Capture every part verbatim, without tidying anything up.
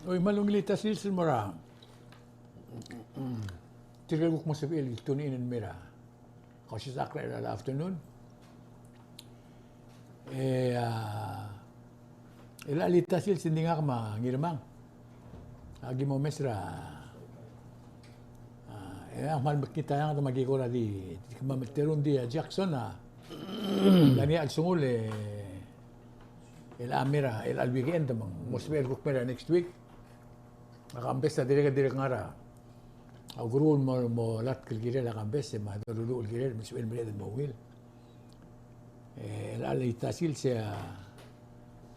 Oi, me a ungil el tia el sils el mo er a tirke el kuk mo sebechel el tune in el mei er a Kausisechakl er a afternoon. E a, el a le tia el sils e ng di ngak me a Ngirmang a ki mo omes er a, a, e a kmal mekngit a eanged me a ki kora di, di kemam el terung, di a Jackson a, a ngii a chelsengul e, el a mei er a, el a le weekend me ng mo sebechel el kuk mei er a next week. A Kambes a dirrek, dirrek ngar er a, a ukeruul el mo, mo latk el kirel a Kambes, me a doluluuch el kirel, me sebechel el mereched el mo ungil. E, el a le tia el sils e a,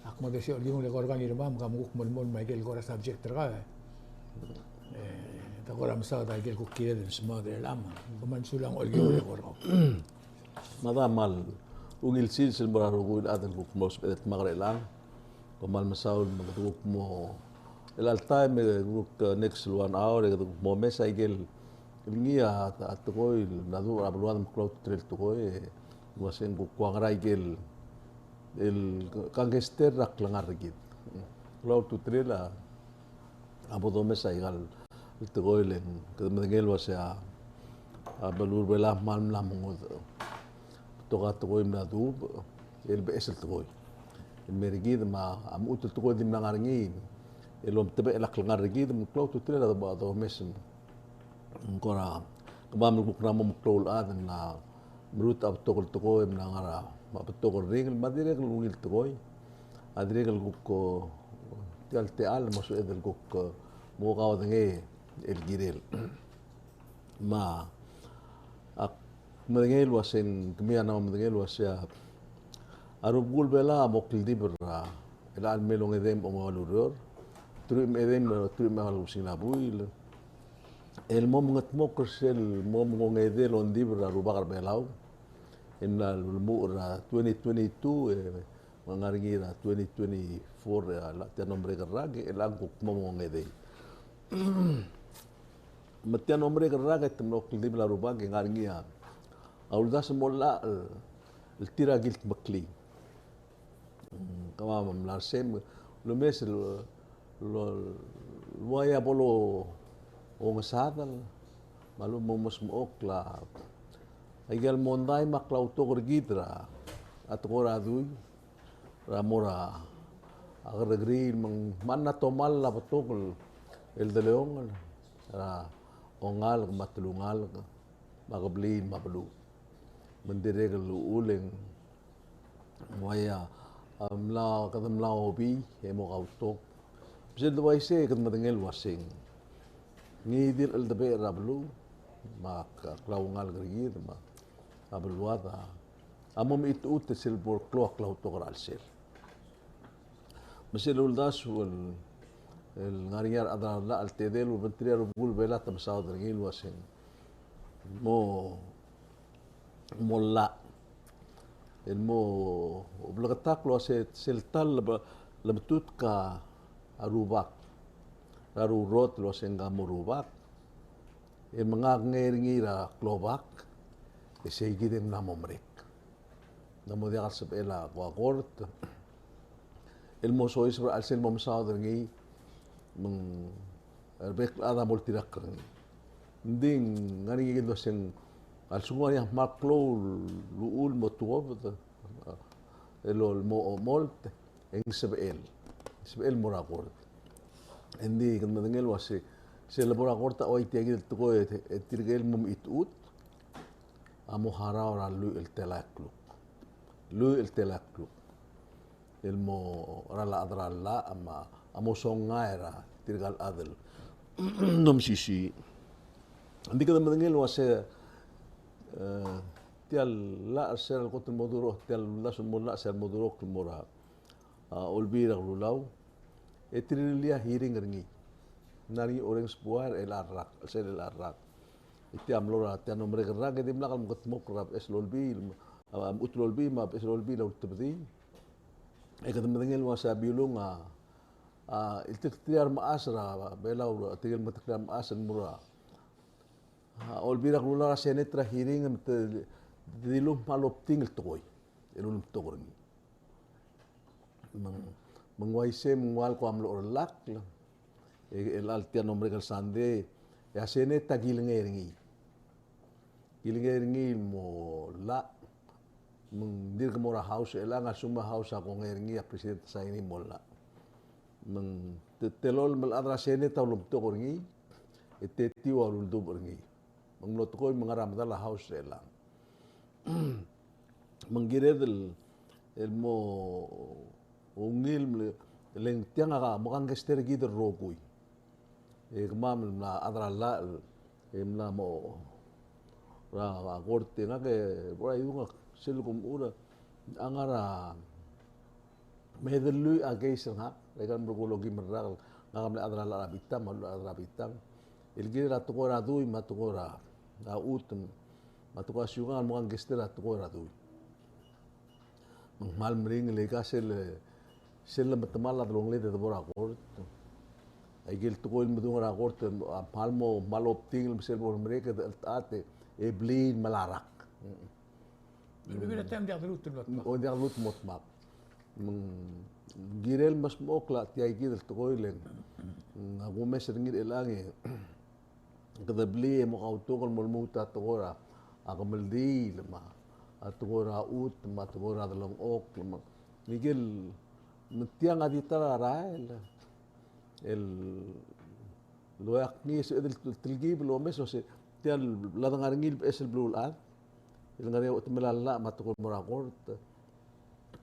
ak mo dosiou el kinguu el eko er kau Ngirmang, me ke mo kuk melemolem me a ikel kora subject er kau, e. E, te kora mesaod a ikel kuk kired el smaod er chelechang. Kom kmal mesulang el kinguu el eko er kau. Mada, kmal ungil sils el mo er a rokui el chad el kuk mo sebeched el dmak er chelechang. Kom kmal mesaul me kede kuk mo, el all time e kuk, e, next one hour e kede kuk mo omes a ikel, el ngii a, a tekoi el mla duubech er a beluad me klou a ultutelel el tekoi, e, el uasei ng kuk ua ngera ikel, el kangkei er a klengar er kid. Klou a ultutelel a a bo domes a ikal tekoi el ng, kede medengei el uasei a, a beluu er a Belau a kmal mla mengodech. Betok a tekoi el mla duubech, el beches el tekoi el mei er kid me a mechut el tekoi el di mla ngar er ngii el omtebechel a klengar er kid, me klou a ultutelel a bo domes. Ng kora kemam el kuk mla mo meklou el chad e ng mla merutech a betok el tekoi, e mla ngar er a, me a betok el ringel, me a dirrek el ungil tekoi. A dirrek el kuk, e, tia el techall, mo sebeched el kuk, e, mo kaodengei el kirel. Me ak medengei el uasei, kemiu a mla medengei el uasei a, a rubekul Belau a mo kldibel er a, el a le mei el ongedei me a ongeua el ureor, teruich me a edei me a teruich me a eua el kebesengil a buil. El mo mengedmokl er sel mo mengongedei el ongdibel er a rubak er a Belau. E ng mla ulemuchel er a twenty twenty-two, e, me ng ngar er ngii er a twenty twenty-four, e, a tia el mlo merek el rak, e chelechang kuk mo mengongedei. Me tia el mlo merek el rak, e te mlo kldibel a rubak, e ng ngar er ngii a, a uldasu el mo llach, e, el tir a kildmeklii. Mm, kemam a mla er sei, me, lumes el, lo, el uai a bo longesadel, me a lomesmechokl a, a ikel mondai me a klautok er kid er a, a tekoi er a dui, er a mo er a, a kerrekeriil, me ng, me ng mla tomall a betok el, el deleongel, er a ongalek, me a telungalek, me a kebliil, me a beluu. Me ng dirrek el uchul e ng uaia, a mla, kede mla obii, e mo kautok. Me sel de uaisei e kede medengei el uaseng. Ngii di el cheldebechel er a beluu, me a k-, klaungalek er kid, me a beluad a, a mo mechitechut er sel bo er a klou a klautok er a chelsel. Me sel uldasu el, el ngar er ngii a rechad er a llach el tedei el obengterir a rubekul Belau a te mesaod er ngii el uaseng. Mo mo llach. El mo bleketakl el uase sel ta el lebe-, lemetutk a rubak er a rurot el uase ngka mo rubak. E mengakngei er ngii er a klobak, e sei kid e ng mla mo merek. Ng mo diak el sebechel a kua kort el mo soiseb er a chelsel el mo mesaod er ngii, me ng, er a bek el chad a mo oltirakl er ngii. Ng di ngar er ngii kid el uaseng, a lsekum ng ngar er ngii a kmal klou el uchul el mo tuobed, el mo omolt, e ng sebechel. Sebechel el mo er a kort. Ng di kede medengei el uase, sel lebo er a kort a uai tia kid el tekoi, e tirke el mo mechitechut a mo harau er a lluich el telael kluk. Lluich el telael kluk. El mo er a rechad er a llach, a mo, a mo songai er tirka el chad el omsisiich. Ng di kede medengei el uase, e, tia el llach er se er a kot el mo durokl, tia el uldasu el mo llach er se er a mo durokl el mo er a, a, Olbiil er a Kelulau. E tirke el hearing er ngii. Ng ngar er ngii a orrenges buai er chelecha el rak, el sel chelecha el rak. E tia mlo er a tia el mlo merek el rak, e dimlak el mekedmokl er a beches el olbiil, a, a mechut el olbiil, me a beches el olbiil a ultebedii. E kede medengei el uase a Bilung a, a, ilteketerir a remechas er a Belau, tirke el meketeketerir a remechas el mo er a, a, Olbiil er a Kelulau er a Senate er a hearing, me te, te dilu me kmal obding el tekoi el ulemtok er ngii. Me ng, me ng uaisei me ng ua el kua mlo orelakl, E, el chelecha el tia el mlo merek el Sunday, e a Senate a kilengei er ngii. Kilengei er ngii el mo llach, me ng dirk mo er a House er chelechang, a lsekum a House a kongei er ngii, a President a sign er ngii el mo llach. Me ng te-, telolem el chad er a Senate a ulemtok er ngii, e tetiu a uldubech er ngii. Me ng mlo tekoi me ng ngar er a medal a House er chelechang. Me ng kired el, el mo ungil, me le, le ng tiang a mo kangkei er kid el rokui. E kemam el mla chad er a llach, e mla mo er a kort e ngak e bo er a idung a sel kumechur a ngar er a me de lluich a case er ngak, e kmal merekong el okim el rak, ngak a mle chad er a llach er a bitang, me a llach er a bitang. El kirel a tekoi er a dui, me a tekoi er a, a chutem, me a tekoi er a siukang, el mo kangkei er a tekoi er a dui. Me ng kmal meringel e aika sel, sel lemetemall a delongeled e de bo er a kort. Aike el tekoi el medung er a kort, a kmal mo, kmal obdingel me sel bo lemerek e de cheltecha e, e blil me a rak. Maybe a time diak de lmuut el mo dmak. O, diak de lmuut el mo dmak. Me ng kirel mesmechokl a tia kid el tekoi le ng, a kumes er ngii er chelechang e kede blil e mo kautok el mo lmuut a tekoi er a kemeldiil me a tekoi er a chutem me a tekoi er a delengchokl me a ikel, me tiang a di ta er a rael el loiak ngii e sebeched el telkib el omes el uase tia el bla de ngar er ngii el beches el beluulechad el ngar er ngii a uchetemel a llach me a tekoi el mo er a kort.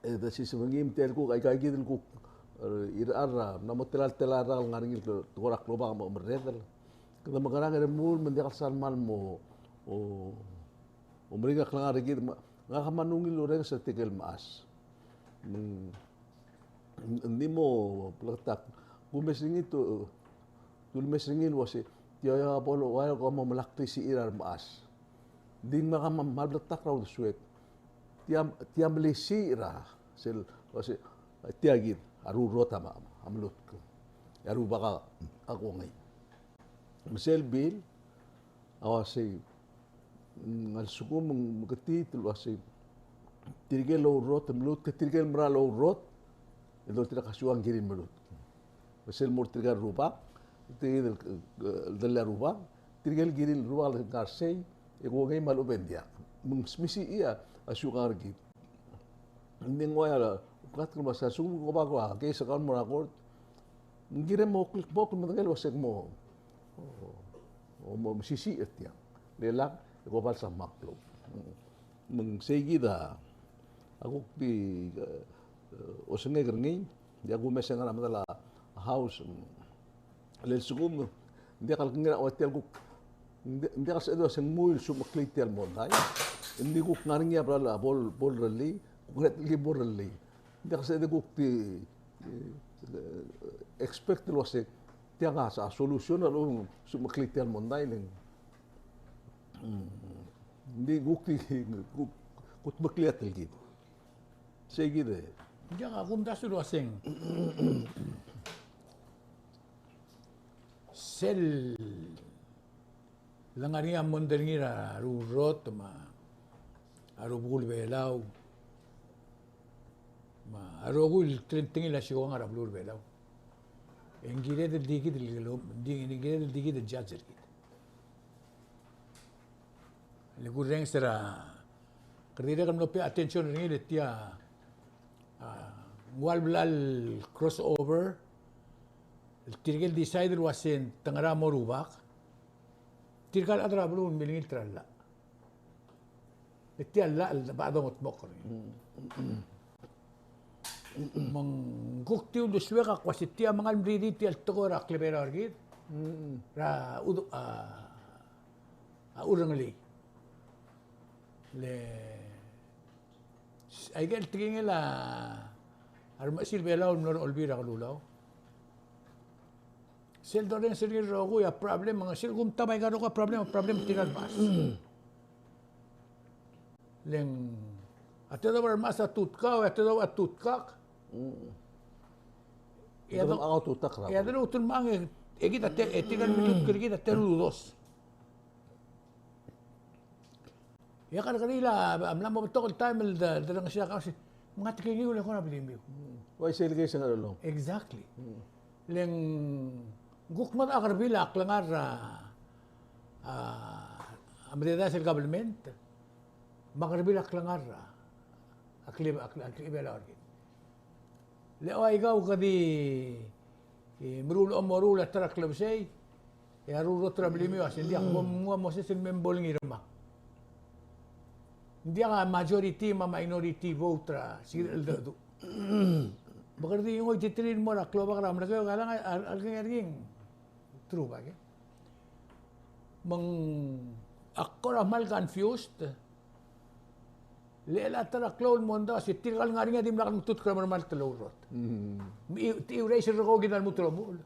E de sisebengii me tia el kuk, aika kid el kuk, e, irechar a, mla mo tela el tela el rak el ngar er ngii el tekoi er a klobak me a omerredel. Kede mekerang e remuul me ng diak el sal kmal mo, o, omeringel a klengar er kid, me ngak a kmal ungil el orrenges er tirke el mechas. Me ng, ng di mo bleketakl, kumes er ngii, te, te ulemes er ngii el uase, tia a bo el ua el ko mo melai a klisichir a remechas. Ng di ngak a kmal bleketakl er a uldesuek. Tia, tia melisiich er a, sel, uase, tia kid, a rurot a ma, a melutk. A rubak a kongei. Me sel bill, a uasei, mm, a lsekum ng meketiit el uasei, tirke el ourrot el melutk, tirke el mera el ourrot, el doltirakl a siukang el kirir el melutk. Me sel mo er tirka el rubak, tirke el, el dellii a rubak, tirke el kirir el rubak el ngar sei, e kongei me a lechub e ng diak. Me ng smisichii a siukang er kid. Ng di ng ua el, bkat el uase a lsekum ko bo kua, case er kau el mo er a kort, ng kirem mo kuk, mo kuk medengei el uase ng mo, o, o mo mesisiich er tiang. Le lak, e ko bo lsang me a klou. Me ng sei kid a, a kuk di, e, osengek er ngii, e a kumes e ngar er a medal a House, le lsekum, ng diak el kengei er a ua tia el kuk, ng di-, ng diak el sebeched el uase ng mui el submeklii tia el mondai. Ng di kuk ngar er ngii a bla, bo el, bo el rellii, kuk ngar er ngii a bo el rellii. Ng diak el sebeched el kuk di, e, expect el uase tiang a solution a lechub e ng submeklii tia el mondai le ng, mm, ng di kuk di, kuk, kuk meklii a telkib. Sei kid e. Diak a kumdasu el uaseng. Sel lengar er ngii a mondai er ngii er a rurrot me a rubekul Belau me a rokui el telengtengil a siukang er a beluu er a Belau. E ng kired el di kid el, di, ng kired el di kid el judge er kid. Le kurrenges er a, kede dirrek el mlo pay attention er ngii le tia, a, ng ua el bla el crossover, el tirke el decide el uase te ngera mo rubak, tirka el chad er a beluu el milengilt er a llach. Le tia el llach el ba dongetmokl er ngii. Me ng kuk di uldesuek a kuk uase tia mengal mriri tia el tekoi er a klebelau er kid. Er a udu-, a, a urrengelii. Le, s-, aike el tekingel a, a remechesil Belau el mlo er a Olbiil er a Kelulau. Sel dorrenges er ngii el rokui a problem, me ng sel kumtab aika el rokui a problem, a problem er tirka el mechas. Le ng, a tedobech er a remechas a tutkau, a tedobech a tutkak. Mm. E a do-, a tutkak er a, e a doluut el mechang e, e kid a te-, e tirka el melutk er kid a teru el udoos. E a kerrekeriil a, a mla mo betok el taem el de, de rengesiik a kau se, me ng a tekingii el kora blimiu. Mm. Uaisei el case er a Ngerchelong. Exactly. Mm. Le ng, Ng kuk ngodech a kerbil a klengar er a, a, a mededaes el government, me a kerbil a klengar er a, a klib-, a kli-, a klibel a orkid. Le ua ikau ke di, e, meruul el omeruul a ta er a klebesei, e a rurrot er a blimiu a se ng diak, bo mnguu a Moses el me bo lengir me ng diak a majority me a minority vote er a sel cheldecheduch. Me kede di ngoititerir el mo er a klobak er a Merikel, a lak a, a, a, a, a, true ba ke? Me ng ak kora kmal confused. Le chelecha ta er a klou el mondai a se tirka el ngar er ngii a dimlak lemtut el kora melemalt el ourrot. Mm. Me te, te raise er kau kid a lmuut el omuchel.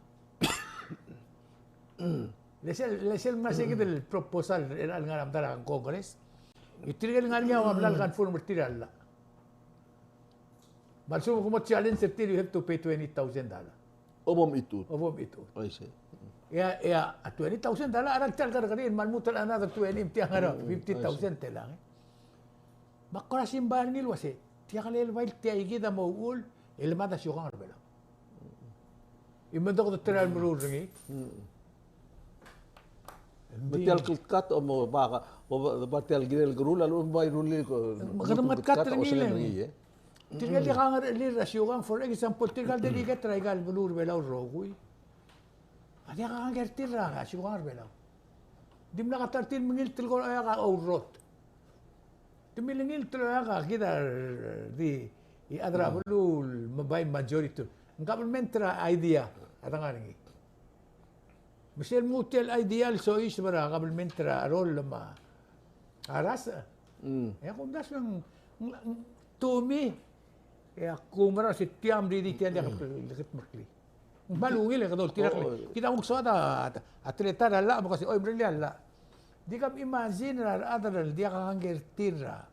Le sel, le sel mla se kid el proposal er a ngar er a medal a Congress. E tirke el ngar er ngii a ua bla el confirm er tir a llach. Me a lsekum ke mo challenge er tir, you have to pay twenty thousand dollar. Obo mechitechut. Obo mechitechut. I see. Ia, ia, a twenty thousand dollar a ngar er tia el kerrekeriil, me a lmuut el another twenty, me tia ngar er a fifty thousand telang, e. Me ak kora simbai er ngii el uase, tia kelel bai tia ikid a mo uchul, e le mad a siukang er Belau. E me ng dok de try el meruul er ngii. Me tia el klkat a mo ba, mo ba, ba tia el kirel el keruul, a lechub e bai rullii ko, me kede mo klkat er ngii, e. Tirke el diak a ngerechelir er a siukang, for example, tirka el delegate er aika el beluu er Belau el rokui. A diak a kangkei er tir er a siukang er Belau. Dimlak a ta er tir el mengilt el kora oeak a ourrot. Te milengilt el oeak a kid a di, e a chad er a beluu el me bai majority. Ng government er a idea a dengar er ngii. Me sel lmuut el idea el soiseb er a government er a roll me a rasech. Mm. E a kumdasu e ng, ng, ng, to me, e a kumerang se tia mdi di tia el diak el kutmeklii. Ng kmal ungil e kede oltirakl. Oh. Kid a kuk soad a, a teletael er a llach me kuk se, oi, merellii a llach. Di kau imagine er a rechad el diak a kangkei er tir er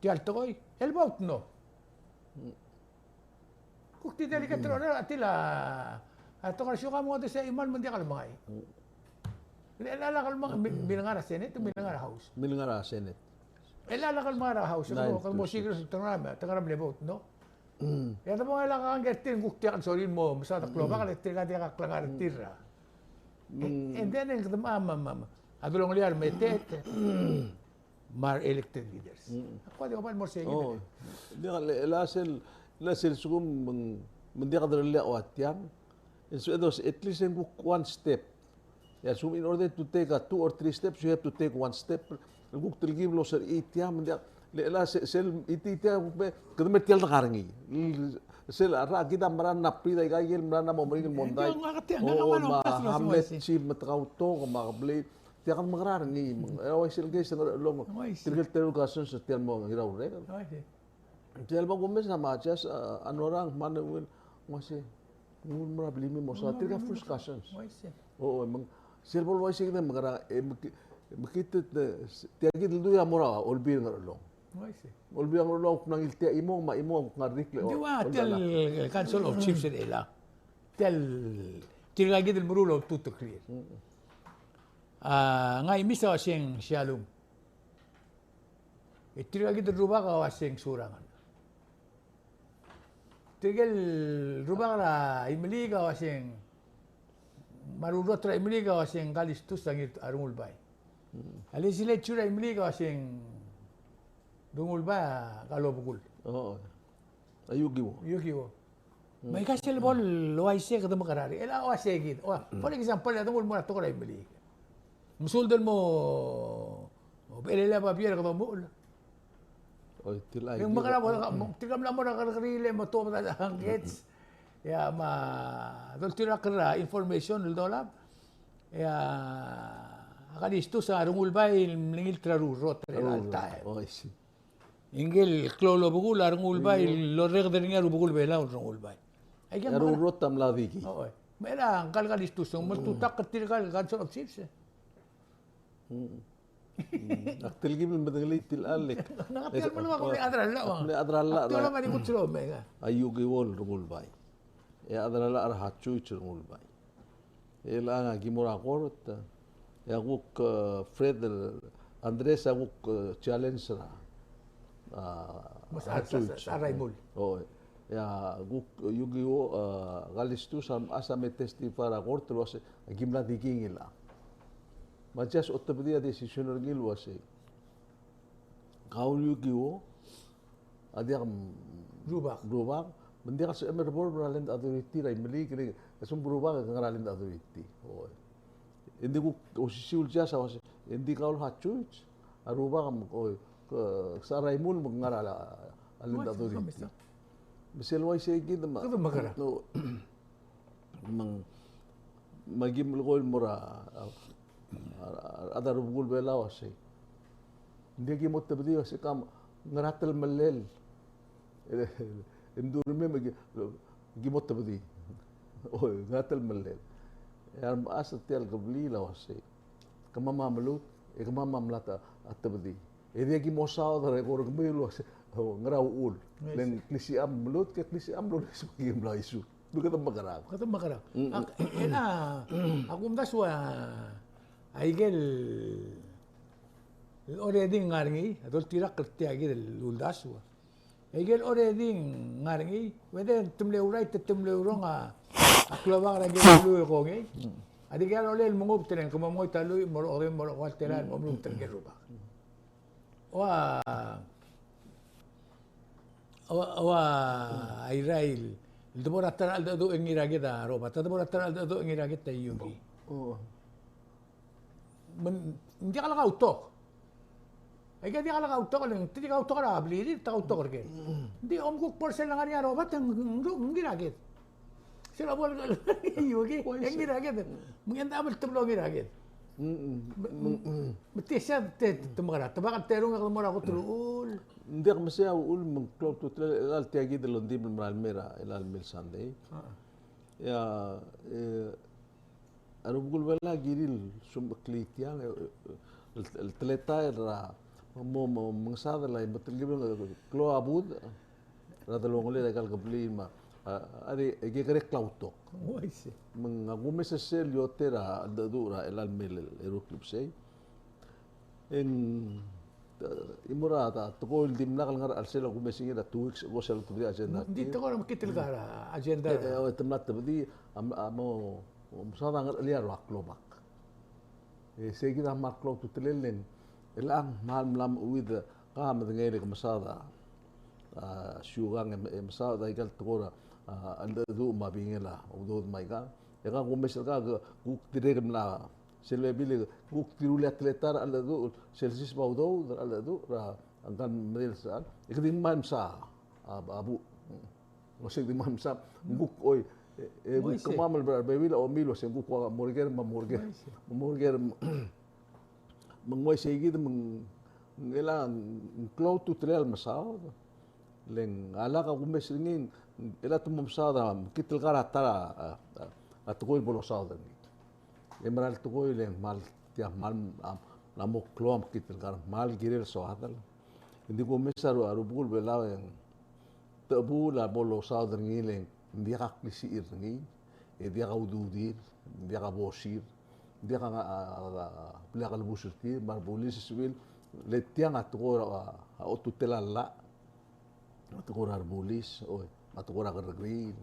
tia el tekoi, el vote no. Kuk di delegate er a, a tir a, a tekoi er a siukang a mo desa imal me ng diak el mengai. Le, le, le, le, mil ngar er a Senate, mil ngar er a House. Mil ngar er a Senate. E le, le, mil ngar er a House, kede mo, kede mo secret, te ngar er a, te ngar er a mle vote no. Mm. E a debo el kangkei er tir, ng kuk diak el sorir el mo mesaod a klobak, le tirka diak a klengar er tir er a. Mm. And then, e kede me, me, me, me a delongelir a remeteet me a re elected leaders. Mm. Ak kuk di oba el mo er sei. Oh. Diak, le, le sel, le sel lsekum me ng, me ng diak derellii a ua tiang. Instead of, at least e ng kuk one step. E a lsekum, in order to take a two or three steps, you have to take one step. El kuk telkib el oserii tiang, me ng diak, le, le sel, sel, iti, itiang, kuk me, kede mer tia el dengar er ngii. Sel, a rechad kid a mera el mla pid aika el mera el mo meringel el mondai. Ng diak, ng diak, ng diak, o, me a Hamlet Chief me te kautok, me a kebliil. Tia kede mekerang er ngii, me ng, e, uaisei el case er a Ngerchelong. Uaisei. Tirke el teru el cousins er tia el mo Ngiraurreng. Uaisei. Tia el bo kumes a me a Jas, a, a Nora, me a Neuel, ng uaisei. Ng mo er a blimiu el mo soad, tirka first cousins. Uaisei. O, o, me ng, sel bo el uaisei kid e mekerang, e, me ki-, me kid, e, tia kid el dui a mo er a Olbiil er a Ngerchelong. Uaisei. Olbiil er a Ngerchelong, ng mla ngii el tia chimong, me a chimong a kuk ngar er a iklel, o, di ua, tia el Council of Chiefs er chelechang. Tia el, tirka kid el meruul a ultutelel. Mm. A, Ngaimis a uaseng Sialum. E tirka kid el rubak a uaseng Surangel. Tirke el rubak er a Imeliik a uaseng, me a rurrot er a Imeliik a uaseng Kalistus a Ngir-, a Rengulbai. Mm. A legislature er a Imeliik a uaseng Rengulbai a Kalobekul. Oo. A Yukiwo. Yukiwo. Mm. Me aika sel bo el uaisei e kede mekerang er ngii. El a uaisei kid. Ua, for example, a dengul mo er a tekoi er a Imeliik. Mesuub el mo, mo belelii a babier e kede omuchel. Oi, tia el idea. Ng mekerang bo, tirka mla mo er a kerrekeriil e mo tuobed a ngkets. Ia, me a doltirakl er a information el dolab. Ia, a Kalistus a Rengulbai el mlengilt er a rurrot er a Rurrot. Altai. Oh, I see. Ngike el klou el obekul a Rengulbai, el orreked er ngii a Rubekul Belau el Rengulbai. Aike a rurrot a mla dikii. Oi. Me a ngka el Kalistus, ng mo tutakl er tirka el Council of Chiefs, e. Mm. Mm. Ak telkib el medengelii tia el lek. Ng tia el mle ua, e, chad er a llach. Chad er a llach. Tia el mle ua, me a Yukiwo el Rengulbai. E a chad er a llach er a Hachuich el Rengulbai. E chelechang a ki mo er a court, e a kuk, e, Fred el Andres a kuk, e, challenge er a, a, Hachuich. A Raimul. O, e. E a kuk Yu-Ki-Oh, e, Kalistus a mechas a me testify er a court el uasei, aki mla di kingil a. Me a judge a otebedii a decision er ngii el uasei, kau el Yu-Ki-Oh a diak m-, rubak. Rubak, me ng diak el sebechem el revolve er a land authority er a Imeliik, e le, e se ng rubak e ke ngar er a land authority. Oi. Ng di kuk osisiu el judge a uasei, ng di kau el ha choice, a rubak me, oi, ke, ke secher a imul me ke ngar er a, a land authority. Me sel uaisei kid me, kede mekerang. No, me ng, me aki melekoi el mo er a, a, a, a rechad er a Rubekul Belau a sei, ng di aki mo otebedii a sei, ka ngera telemellel e, e, e mdu er ngii me aki, aki mo otebedii. Oi, ngera telemellel. E a remechas er tia el kebliil a uasei, kemam a meluut, e kemam a mla ta-, a tebedii. E di aki mo saod er a eko er kemiu el uasei, o, ngera uchul. Uaisei. Le ng klisicham el meluut, ke klisicham el olengeseu me aki mla issue. Me kede mekerang. Kede mekerang. Mm, mm. Ak, e a, a kumdasu a, aike el already ngar er ngii, a doltirakl er tia kid el uldasu a. Aike el already ngar er ngii, whether te mle right, te mle wrong a, a klobak er aike el beluu e kongei. A dikea locha el mengubt el kmo ng mo ngoit a lluich, mo er a okedei, mo er a eua el telael, mo meluut er ngii el rubak. Ua, ua, ua, Irrai, el debo er a ta er a cheldecheduch e ngii er a kid a Robert, a debo er a ta er a cheldecheduch e ngii er a kid a Yu-Ki. Oh. Me ng diak el kautok. Aike a diak el kautok, le ng di kautok er a blirir, te kautok er ker. Ng di omkuk bo er sel lengar er ngii a Robert, ng, ng, ng ngii er a kid. Sel lebo el, Yu-Ki, e ngii er a kid. Me ng end up el teblo ngii er a kid. Mm, mm. Me, me tia sei te, te, te mekerang, te bak el terung e kede mo er a kot el uchul. Ng diak me sei a uchul me ng klou a ultutelel el tia kid el ongdibel el merael mei er a, el merael mei el Sunday. Ah. E a, e, a Rubekul Belau a kirir el somecheklii tiang, e, e, el, el teletael er a mo, mo, mengesadel a, me telkib el klou a budech er a delongelel aika el kebliil me a, a, a di, e kekerei el klautok. Uaisei. Me ng a kumes er sel ioter a cheldecheduch er a chelecha el mei el eru el klebesei. E ng, e, chimo er a ta, tekoi el dimlak el ngar er a chelsel a kumes er ngii er a two weeks ago sel otebedii a agenda. Ng di tekoi er a mekngit el kar a agenda. E, e, te mla tebedii a, a mo, mo mesaod a ngerechelir a rua klobak. E sei kid a kmal klou a ultutelel e ng, chelechang kmal mla meuid a, ka medengei e ke mesaod a, a, siukang e, e mesaod aika el tekoi er a, a, cheldecheduch me a bingel a udoud me aika. E ka kumes er kau e kuk dirrek el mla sel bebil e kuk dilu el teletael er a cheldecheduch, sel siseb a udoud er a cheldecheduch er a ngka el medal sechal. E ke di ngmai el msa a, a buch. Ng uaisei, di ngmai el msa, ng kuk oi, e, e kuk kemam el bebil a omiil el uasei ng kuk ua mo er ker me a mo er ker. Me a mo er ker me ng uaisei kid me ng, chelechang ng klou a ultutelel el mesaod. Le ng a lak a kumes er ngii, chelechang te mo mesaod a mekngit el kar a ta er a, a, a, a tekoi el bo losaod er ngii. E mera el tekoi le ng kmal tia, kmal, a, a mo klou a mekngit el kar, kmal kirel soadel. Ng di kumes a Ru-, a Rubekul Belau e ng techebul a bo losaod er ngii le ng diak a klisichir er ngii, e diak a ududir, diak a bosir, diak a, a, a, a, blil a kelebus er tir, me a rebulis e sebechir, le tiang a tekoi er a, a, a ultutelel a llach. Me a tekoi er a rebulis, oi, me a tekoi er a kerrekeriil.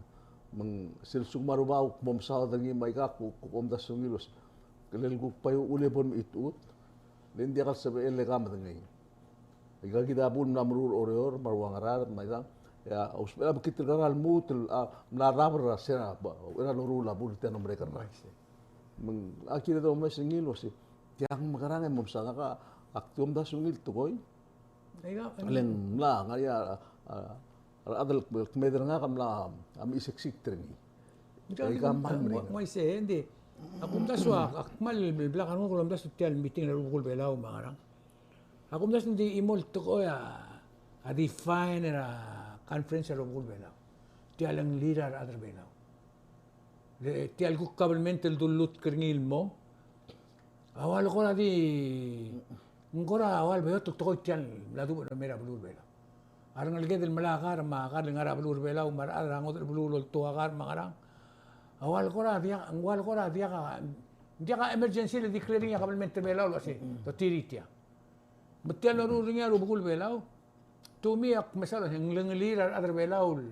Me ng sel lsekum a Rubak a kuk mo mesaod er ngii me aika, kuk, kuk omdasu er ngii el uasei, kele kuk bai uchul e bo el mechitechut, le ng diak el sebechel e ke medengei. Aika kid a bul mla meruul er a Oreor me a rua Ngaraard me aika, e a, ousbech a mekngit el kar a lmuut el, a, mla raber er a se er a, ba, er a loruul a bul er tia el mlo merek er ngak. Me ng, a kired el omes er ngii el uasei, tiang mekerang e mo mesaod, ngak a, ak di omdasu er ngii el tekoi. Le ng mla, ngar er ngii a, a, a rechad el kmeed er ngak a mla, a mle iseksik er ngii. Aika a kmal meringel. Ng uaisei, e ng di, a kumdasu a, ak kmal blak a renguk el omdasu er tia el meeting er a Rubekul Belau me a ngerang. A kumdasu ng di chimo el tekoi a, a define er a conference er a Rubekul Belau. Tia el ngii a rechad er a Belau. Le tia el kuk kabelment el dulutk er ngii el mo. A ua le kora di, ng kora ua le beot el tekoi tia el mla duubech el mei er a beluu er a Belau. A rengeleked el melai a kar me a kar el ngar er a beluu er a Belau me a rechad er a ngodech el beluu el oltuu a kar me a ngerang. A ua le kora diak, ng ua le kora diak a, diak a emergency el declare er ngii a kabelment er a Belau el uasei, te tir tia. Me tia el loruul er ngii a Rubekul Belau, to me ak mesa el uasei ng lengelir a rechad er a Belau el,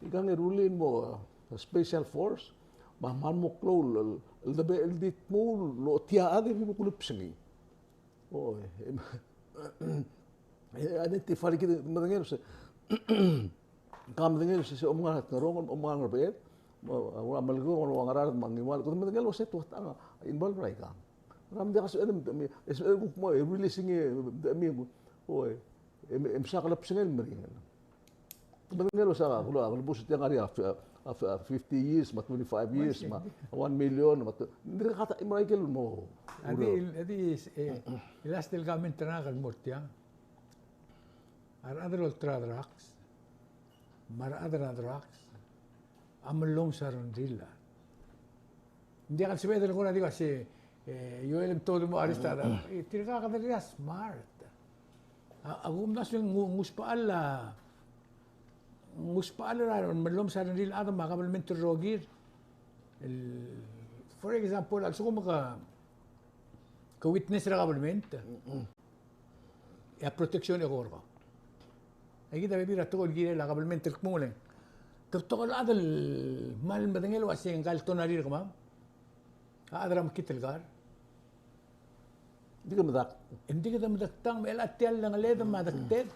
Ikang e rullii el mo, uh, special force, me a kmal mo klou el, el, el debe el di dmu el ochotii a chad e di mo kulebesengii. O, e, e, identify er kid, medengei el se, ka medengei el se, se omngar er a Ngerong, omngar er a Ngerbeched, me a, a, a Melekeok, me a Ngaraard, me a Ngiwal, kede medengei el se tuat a involve er a ikang. Ngera me ng diak el sebeched, e sebeched el kuk mo, e releasing e, e, o, e, e msa klebesengei el meringel. Medengei el uasei a, kuk a, kuk a kelebus er tiang a ngar er ngii a, a, a fifty years, me a twenty-five years, me a one million, me a, ng dirkak a ta, me a ikel mo. A di, a di, e, el last el comment er ngak el mo er tiang. A rechad el olterau a drugs, me a rechad er a drugs, a mellomes a rengrir. Ng diak el sebeched el kora di uasei, e, Joel, e ng tobed el mo arrest a, e, tirka kede di smart. A, a kumdasu e ng, ng usbechall a, ng usbechel er a, me lomes a rengrir el chad me a kabelment el rokir. El, for example, a lsekum ke, ke witness er a kabelment, e a protection e kora. Aikid a bebil er a tekoi el kirel a kabelment el kmo ng, te betok el chad el kmal medengei el uasei ngka el tonari er kemam a chad er a mekngit el kar. Ng di ke medakt. Ng di ke medakt tang, me chelecha tia el lengeled me a dekted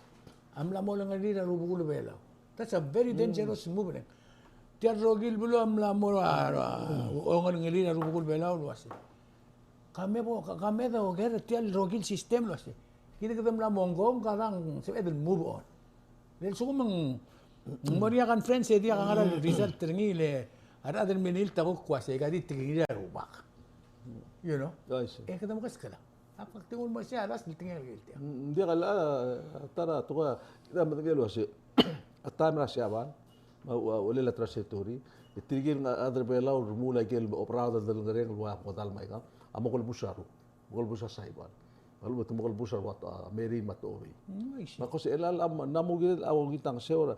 a mla mo olengerir a rubekul Belau. That's a very dangerous move, e ng tia el rokir el beluu a mla mo er a, er a, olengerir a rubekul Belau el uasei, ka me bo, ka, ka me doker tia el rokir el system el uasei, kid a kede mla mo ngkong, ka dang sebeched el move on. Le a lsekum ng mo er ngii a conference e diak a ngar er a result er ngii, le a rechad el mle ngiltii a kuk uasei ka di tekingir a rubak. You know? I see. E kede mekeskel a, ak, ak di nguu el mo sei a last el tekingir el tia. Mm, ng diak el, a, a ta er a tekoi, kede medengei el uasei a taem er a Siabal me a, ua, uchelel a transitory, e tirke el chad er a Belau el remuul a ikel oberaod el delengerenger el ua kodall me aikang, a mo kelebus a ruk, mo kelebus a Saipan, me a lechub e te mo kelebus a rua, a, Mary me a Tobi. Mm, I see. Me a ko se el, a, a, ng mo kired el, a, ongit a ngeseu er a,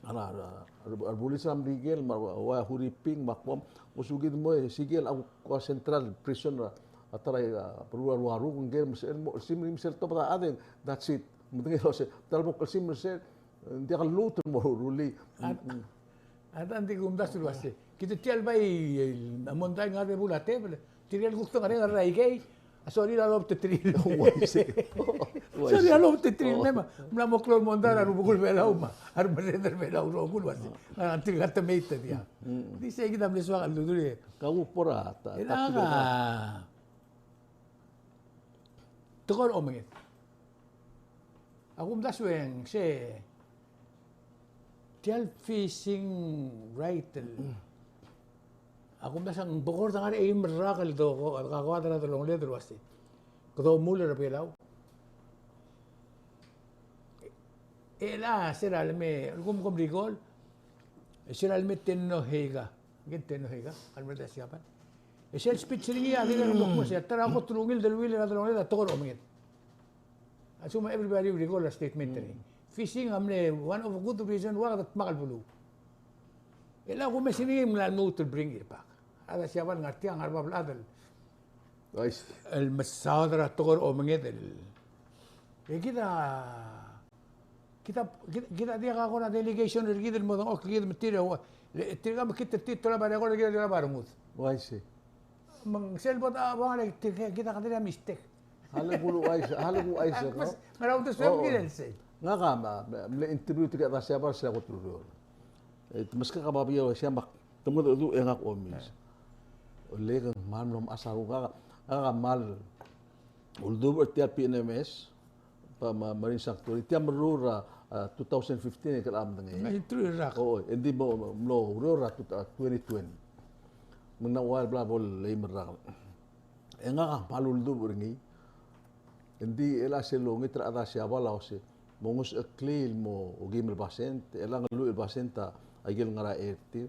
a, a, a, a rebulis er a Merikel, me a ua Huriping, me a Guam, mo subed el mo, e, sikel a, kuk central prison er a, a ta er a, a, beluu er a rua ruk, ng kirel me sel mo, sel mo, sel tobed a chad e that's it. Medengei el uasei, ta el mo klsimer sel, ng diak el lmuut el mo rullii. A, a, a, ng di kumdasu el uasei, kid tia el bai, el, a mondai el ngar er a bebul a tebel, tirke el kuk dengerenger er a ikei a sorir a lobet er tir. Uaisei. Uaisei. Sorir a lobet er tir, me a, mla mo klou el mondai er a rubekul Belau me a remerreder er a Belau el rokui el uasei, a, tirka te mei te diak. Di sei kid a mle soak el dudul e. Ka kuk bo er a ta, e ta, a, tekoi er a omenged. A kumdasu e ng se tia el fishing right el, a kumdasu e ng bekord a ngar er a eim el rak el do, kakoad er a delongeled el uasei, kede omuul er a Belau. E, e chelecha sel leme, kom, kom recall, sel leme Tenno Heika. Ngii el Tenno Heika, a remerreder er a Siabal. E sel speech er ngii a dirrek el mo kmo sei, a ta er a kot el ungil deleuill er a delongeled a tekoi er a omenged. A lsekum everybody will recall a statement er ngii. Fishing a mle one of a good reason why kede dmak el beluu. E le a kumes er ngii e ng mla lmuut el bring it back. A rechad er a Siabal a ngar tia, ngar er a bab el chad el, el mesaod er a tekoi er a omenged el. E kid a Kid a, kid, kid a diak a kora delegation er kid el mo dengchokl kid me tir a ua, le, tirka me kid er tir a dolab a record, kid a dolab a rengud. Uaisei. Me ng sel bo dechab a ngar er tir, kid a kede mistake. A le kulu uaisei, a le kulu uaisei, no? Ngera uldesuem kid el sei. Ngak a, me, me, mle interview tirka a rechad er a Siabal er sel kot el ureor. E te meskak a babier er a Siabal, te mengedecheduch e ngak omes. Olek e ng kmal mlo mechas a renguk, ngak a, ngak a kmal uldubech er tia el P N M S, me a, me a Marine Sanctuary. Tia a meruul er a, a, two thousand fifteen e kede medengei. Ng interview er a rak. O, e ng di mo, mo, mlo ureor er a, a, twenty twenty. Me ng ua el bla bo leim el rak. E ngak a kmal uldubech er ngii. Ng di chelecha sel longit er a rechad er a Siabal a uase, mo ngesecheklii el mo okeim el basent, e chelechang el lluich el basent a ikel ngar er a eai er tir.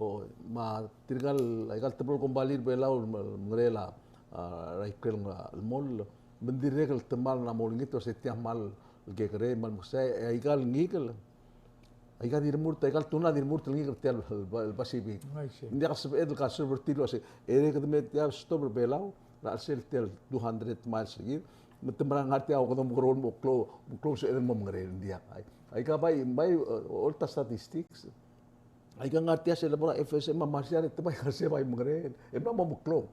O, me tirka el, aika el teblo el kombalii er a Belau el mengereel a, a, er a ikrel ngar er a chelemoll, me ng dirrek el temall a mo olengit el uase tia a kmal kekerei, kmal meksai, e aika el ngikel, aika di remurt, aika el tuna di remurt el ngikel er tia el, el, el Pacific. I see. Ng diak el sebeched el conserve er tir el uase, e kede me tia stop er a Belau er a chelsel tia el two hundred miles er kid, me te mera el ngar tia, o kede omekeroul el mo klou, mo klou el sebeched el mo mengereel, ng diak. Ai, aika bai, bai, e, olta statistics. Aika ngar tia sel lebo er a F S M me a Marshall e te bai ngar er sei bai mengereel. E mla mo meklou.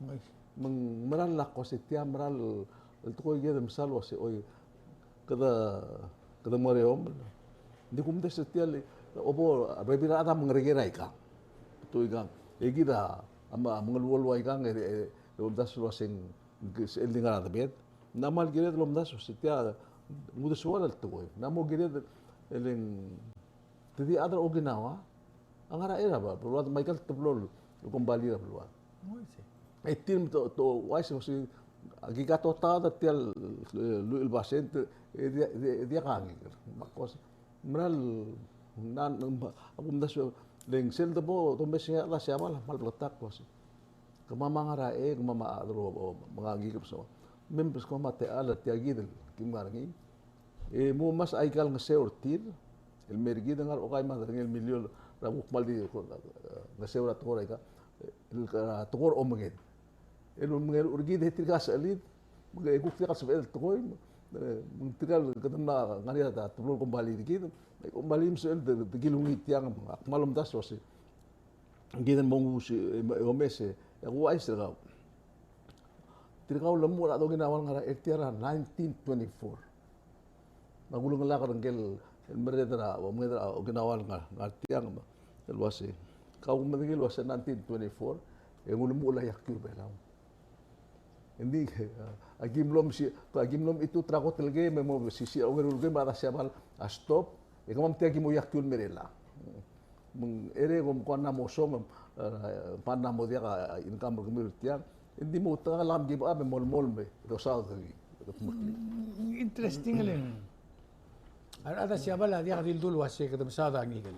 Me ng mera el ko se tia mera el tekoi kid el mesa el uase, oi, kede, kede mereomel. Ng di kumdasu er tia el, obo, a bebil er a chad a mengereker er aika. Betok ikang. E kid a, a me, a mengeluolu aikang, e, e, e omdasu el uase ng, ng sel di ngar er a debed. Ng mla kired el omdasu se tia, ng uldesuel a tekoi. Ng mo kired el ng Te di chad er a Okinawa a ngar er a, er a beluad, me aika el teblo el kombalii er a beluad. Oi, sei. E tir me te, te uaisei, aki katotaod er tia el, e, lluich el basent, e di, di, diak a ngikel. Me a ko se, mera el, ng, ng, a kumdasu, le ng sel debo, domes er ngii a rechad er a Siabal a kmal bleketakl el uase, kemam a ngar er a, e, kemam a chad el, o, o, menga ngikel, so. Me, me kemam a techall er tia kid el kim ngar er ngii. E mo ngmasech aika el ngeseu er tir, el mer kid, ngar er a okai me a derengel miliol er a kuk kmal di, eh, ngeseu er a tekoi er aika, el, eh, tekoi er a omenged. El mengeluolu er kid e tirka a sechelid, me kuk tirka el sebeched el tekoi, me, eh, me tirka el kede mla ngar er ngii a teblo el kombalii er kid, e kombalii me sebechel de, de kilungii tiang, me ak kmal omdasu el uasei. Kid el mo nguu se, e, e omes e, e ak ouchais er kau. Tirka a ulemuchel a Okinawa el ngar er a er tia er a nineteen twenty-four. Me a kulengelak er ngike el merreder er a, merreder er a Okinawa el ngar, ngar tiang me el uasei. Kau medengei el uasei nineteen twenty-four, e ng ulemuchel a iakiu er a Belau. Engdi, a ki mlo mesi, a ki mlo mechitechut er a kot el kem, me mo mesisiich a ongeru el kem, me a rechad er a Siabal a stop, e kemam tia ki mo iakiu el mer elechang. Me ng ere kom kuk mla mo song, e, me ng mla mo diak a, a, income er kemiu er tiang. Engdi mo outekangel a ki bo a me molemolem e dosaod er ngii. Mm, interesting el. A rechad er a Siabal a diak di ledu el uasei kede mesaod a ngikel.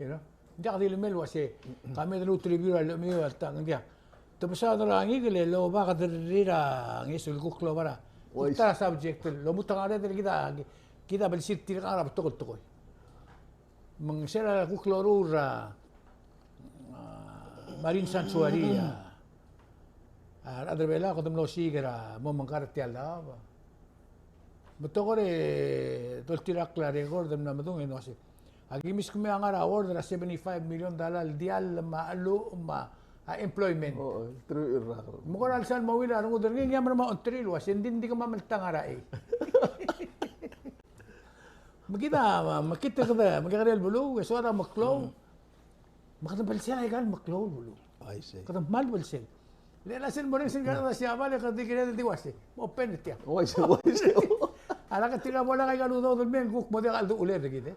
You know? Ng diak di lemei el uasei, ka me de lmuut el review er a lemei el tang, ng diak. Te mesaod er a ngikel el oba kede ririr a ngeso el kuk loba er a. Uaisei. Kuk ta er a subject el, lmuut a ngar er a, kid a, kid a blsir tirka er a betok el tekoi. Me ng sel kuk loruul er a, a, Marine Sanctuary, a, a rechad er a Belau, kede mlo osiik er a mo mengkar er tia el daob. Me tekoi er a doltirakl a record e mla medung e ng uasei. A ki meskemiu a ngar er a award er a seventy-five million dollar el diall me a cheluch me a employment. O, o, teruich el rak. Me kora lsal mo ungil a rengud er ngii, ng mera me a ongtir el uasei, ng di, ng di kemam el ta ngar er a ei. Me kid a, me kid a kede, me kekerei el beluu, e soad a meklou. Mm. Me kede blsel aika el meklou el beluu. Uaisei. Kede kmal blsel. Le a sel morrenges er a rechad er a Siabal e kede kired el di uasei. Mo open er tiang. Uaisei, uaisei. A lak tirka bo lak aika el udoud el mei e ng kuk mo diak a cheldechuled er kid e.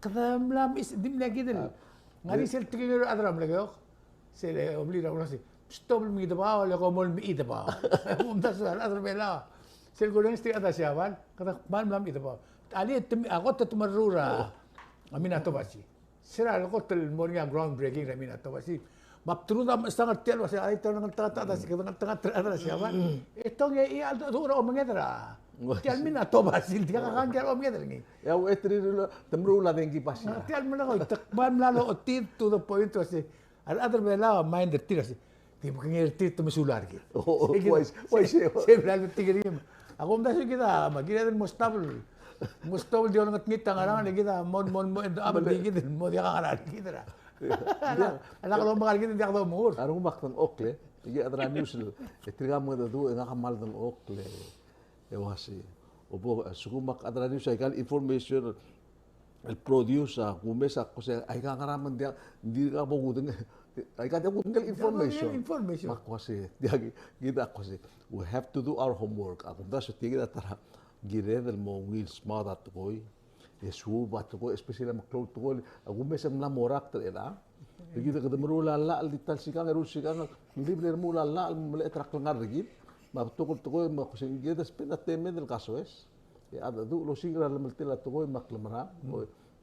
Kede mla mechis, di mle kid el. Ah. Ngar er ngii sel tekingir a rechad er a Melekeok. Sel, e, obliil er a uasei. Stop el mechidebau, le kom mo mechidebau. Omdasu a rechad er a Belau. Sel kurrenges er tirka a rechad er a Siabal, kede kmal mla mechidebau. Alii, te, a kot te meruul er a, a Minatobashi. Se er a lekot el mo er ngii a groundbreaking er a Minatobashi. Me a bdelud a mechesang er tia el uasei, a ita el ngeltengat a, kede ngeltengat a rechad er a Siabal. E te ongei a cheldecheduch er a omenged er a. Tia el Minatobashi, tia el kangkei er a omenged er ngii. E a uchei er tir el, te meruul a dengki bashi. Tia el melekoi, te kmal mla lochotii to the point el uasei. A rechad er a Belau a mind er tir a sei. Di mekengei er tir te mesulang er kid. O, o, uaisei, uaisei. Sei mla lebetik er ngii. Ak omdasu kid a, me kired el mo stop el, mo stop el di olengetngit a ngerang, le kid a mo, mo, mo, end up di kid el mo diak a ngerang er kid er a. A lak lomekar kid e diak domengur. A rengum ak dengchokl e. Aika a chad er a news el, e tirka a mengedecheduch e ngak a kmal dengchokl e. E uasei. O bo, a lsekum ak a chad er a news aika el information el produce a kumes a kmo sei, aika ngerang me ng diak, ng dirkak bo kudengei, aika diak kudengei el information. Information. Me ak kmo sei, diak, kid a kmo sei, we have to do our homework. A kumdasu e tia kid a ta er a kired el mo ungil smaod a tekoi, e suub a tekoi, especially a meklou el tekoi, a kumes a mla mo orakl er chelechang. E kid a kede meruul a llach el di ta el sikang, eru el sikang, ng di mle remuul a llach el melecha er a klengar er kid. Me a betok el tekoi, me a kmo sei, kid a spend a temed el kasoes. E a cheldecheduch el osiik er a llemeltel a tekoi me a klemerang,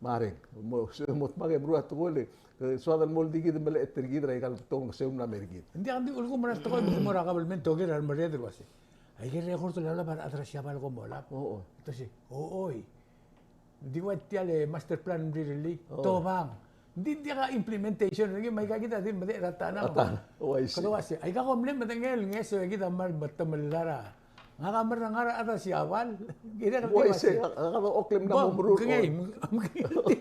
me a reng. Mo, mo dmak e meruul a tekoi le, e, soad el mo di kid el melecha er kid er aika el betok el ngeseu el mla mer kid. Ng diak, ng di ulekum er a tekoi me te mo er a kabelment e oker a remerreder el uasei. Aike el record el lolab a rechad er a Siabal el kom olab. O, o. Te sei, o, oi. Ng di ua tia el master plan el mrirellii. O. Tobang. Ng di diak a implementation er ngii, me aika kid a di medechel er a tanang. A tanang. Uaisei. Kede uasei, aika kom mle medengei el ngeso e kid a kmal metemall er a. Ngak a mera el ngar er a rechad er a Siabal. Kirek el di uaisei. Uaisei, ngak a dochokl e mla mo meruul. Kengei, kengei.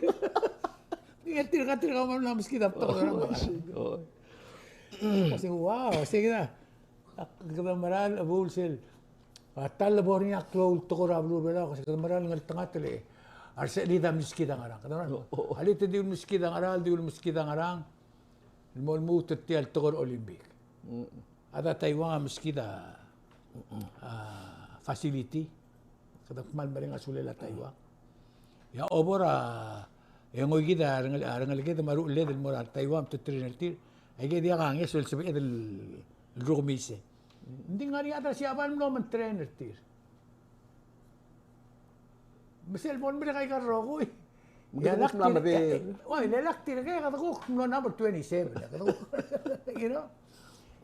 Kengei tirka, tirka a mla meskid a betok er a. Uaisei. Uaisei, wow, sei kid a. Ak kede mera el, a bo el sel. A ta el bo er ngii a klou el tekoi er a beluu er a Belau, kede mera el ngeltengat el. A resechelid a meskid a ngerang. Kede mera el. O, o, o. Alii, te di ulemeskid a ngerang, di ulemeskid a ngerang. El mo lmuut er tia el tekoi er a Olympic. Mm. A da Taiwan a meskid a, a, facility. Kede kmal mereng a sulel a Taiwan. Ia, obor a, e ngoi kid a rengel-, a rengeleked me a rucheled el mo er a Taiwan me te train er tir. Aike diak a ngeso el sebeched el rukemiu sei. Ng di ngar er ngii a chad er a Siabal el mlo men train er tir. Me sel bo lemerek aika el rokui. Me kede kuk mla medengei. Oi, le lak tirke, kede kuk mlo number twenty-seven, kede kuk. You know?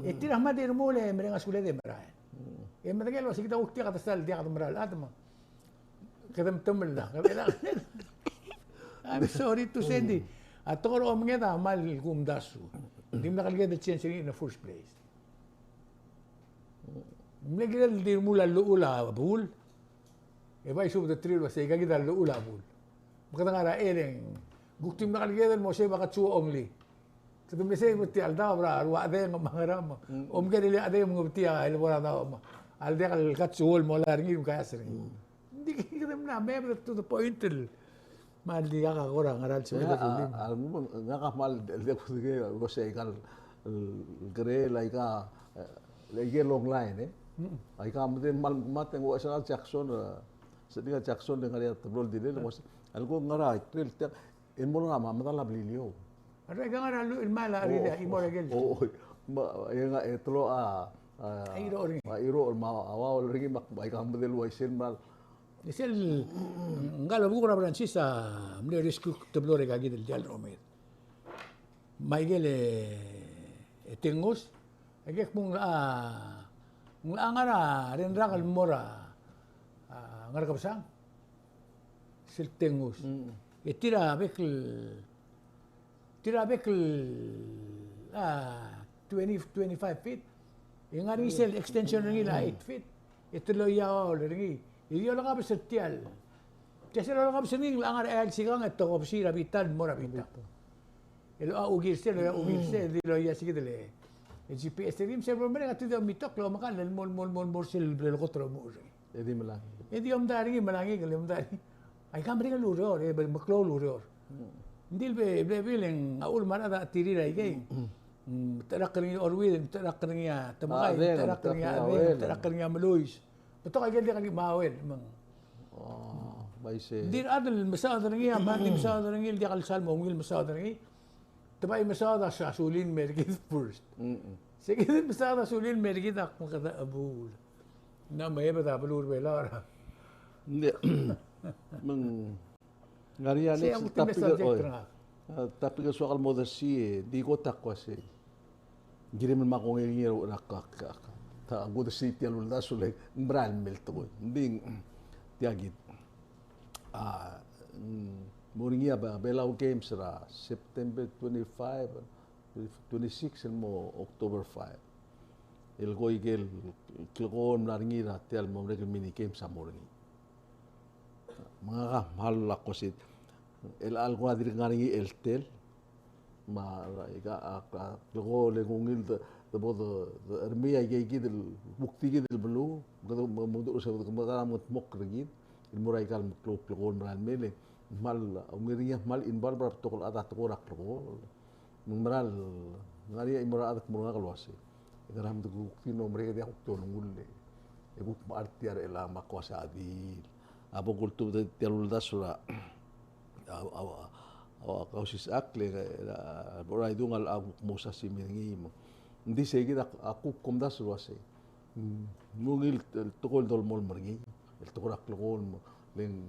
E tir a kmal di remuul e mereng a suled e merael. E medengei el uasei kid a kuk diak a ta sel diak a merael a chad me. Kede metemall a, kede, I'm sorry to say, di. A tekoi er a omenged a kmal kumdasu. Ng dimlak el kired el change er ngii in the first place. Ng mle kired el di remuul a llechul a bul. E bai sub the thrill el uasei, aika kid a llechul a bul. Me kede ngar er a eleng. Kuk dimlak el kired el mo sei a katsu only. Kede mle sei me tia el daob er a rua chedeng me a ngerang. Omko el chedeng me ng betia el bo er a daob me a ldiak el katsu el mo er ngii me ng kaes er ngii. Ng di kede mla me to the point el kmal di kak a kora ngera el sebeched el rullii. A, a, ngak a kmal di kudengei el uasei aika el, el kirel aika, e, aike el long line, e. Aika medengei el kmal mekemad e ng uaisei a Jackson, e, se di a Jackson e ng ngar er ngii a teblo el dilel, e ng uaisei. A leko ngera a ikrel tiang, e ng mo er ngii a medal a Beliliou. A rechad a ngar er a lluich el mail a, o, rirellii, e mo er a ikel. O, o, me, e nga, e te lo a, a, a Iroch er ngii. A Iroch el me a, a uaul er ngii me ak, aika medengei el uaisei el mla. E sel, ngka el buk er a Francis a mle rescue teblo er aika kid el diall er a omed. Me aikel, e, Tengus, e ke kmo ng, a, ng locha ngar er a renrak el mo er a, a, Ngerkebesang. Sel Tengus. Mm. E tir a bek el, tir a bek el, a, twenty, twenty-five feet. E ng ngar er ngii sel extension er ngii el eight feet. E te loia a uaul er ngii. E di olekabes er tial. Tia sel olekabes er ngii, ng locha ngar er a eai el sikang e te okobesii er a bita el mo er a bita. E locha ukir sel, locha ukir sel, e di loia se kid el, e G P S er ngii, me sel bo lemerek a te di omitok el omekall el mo, mo, mo, mo er sel blel kot el omuchel er ngii. E di melai. E di omdasu er ngii, melai el omdasu er ngii. Aika merek el ureor, e, meklou el ureor. Ng di le be, be, be le ng a uchul me a rechad a chetirir aikei. Mm, te rak er ngii a Orwid, te rak er ngii a Temekai, te rak er ngii a Adeng, te rak er ngii a Meluis. Betok aikel diak el mauel, me ng. O, bai se. Ng di rechad el mesaod er ngii, a mad el mesaod er ngii, el diak el sal mo ungil mesaod er ngii. Te bai mesaod a sulel el mer kid first. Mm-mm. Se kid el mesaod a sulel el mer kid a kmo kede chebuul. Ng mla mebed a beluu er a Belau er a. Ng di, me ng ngar er ngii a next topic er, oi. A topic el soak el mo odersii, e di kot a kmo uasei. Ng kirem el mo kongei er ngii er a, a, a, a, ta, a kudersii tia el uldasu el, ng mera el mei el tekoi. Ng di, tia kid. A, mm, mo er ngii a Be-, Belau Games er a September twenty-five, twenty-six el mo October five. El ko ikel klekool el mla er ngii er a tia el mo merek el mini games a mo er ngii. Me ngak a kmal a kmo uasei, el, el kora dirk ngar er ngii el tel, me a, a, a, a, klekool e ng ungil de, de bo de, de, er mei aike kid el, kuk di kid el beluu, me kede, me, me, me, me, me, me, me, me, el mo er aika el meklou el klekool el mera el mei, e ng kmal, ungil er ngii a kmal involve er a betok el chad a tekoi er a klekool. Me ng mera el ngar er ngii a chimo er a chad el kmo er ngak el uasei, e ngera me te kuk di mlo merek e diak kuk di olengull e kuk mechar tia er chelechang me ak uasei a di. A bo kultubed tia el uldasu er a, a, a, a, a Kausisechakl e, e, a, bo er a idung a locha kuk mo sasimi er ngii me ng di sei kid a, a kuk kumdasu el uasei. Mm, ng ungil el tekoi el dolemolem er ngii, el tekoi er a klekool me, le ng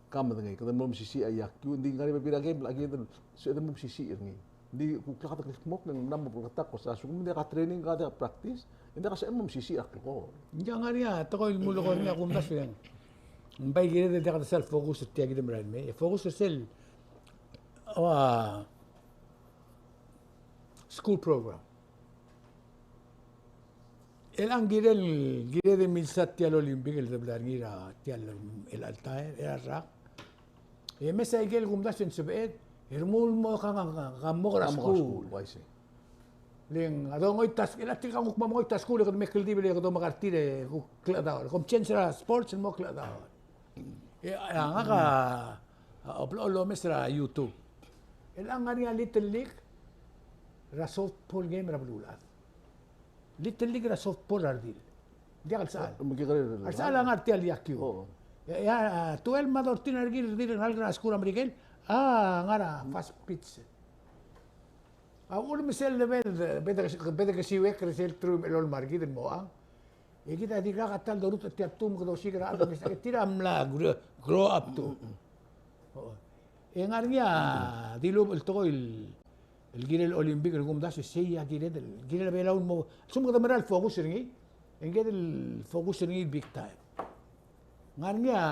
ka medengei, kede mlo mesisiich a iakiu, ng di ngar er ngii a bebil er a game, a kid el sebeched el mo mesisiich er ngii. Ng di kuk lak a kldmokl e ng mla mo bleketakl el kmo a lsekum ng diak a training, ka diak a practice, e ng diak a sebeched el mo mesisiich a klekool. Ng ngar er ngii a tekoi el mulekoi er ngii a kumdasu e ng bai kired el diak de sal focus er tia kid el merael mei, e focus er sel, a, school program. Chelechang kirel, kired el milsa tia el Olympic el debla er ngii er a tia el, el alta, er a rak. E mesa ikel kumdasu e ng sebeched, e remuul el mo ka, ka, ka, ka mo er a skuul. Ka mo er a skuul, uaisei. Le ng a dongoit a skuul, e a tirka kuk mo mengoit a skuul, e kede me kldibel e kede omekar tir e kuk klechedaol. Kom change er a sports el mo klechedaol. E, a, ngak a, a, blechoel el omes er a YouTube. Chelechang ngar er ngii a Little League er a softball game er a beluulechad. Little League er a softball er a redil. Diak el sechal. A lsechal a ngar tia el iakiu. E a, a, twelve me a thirteen a rekil, redil el ngalek er a skuul er a Merikel, a ngar er a fast pitch. A uchul me sel level, bede, bede kesiuekl er sel truich me a elolem a rekid el mo chang. E kid a dirkak a ta el dorutech er tia el tum, kede osiik er a chad, e tir a mla grow, grow up to. E ng ngar er ngii a dilubech el tekoi el, el kirel Olympic el kumdasu e sei a kired el, kirel a Belau el mo, a lsekum kede mera el focus er ngii, e ng kired el focus er ngii el big time. Ng ngar er ngii a,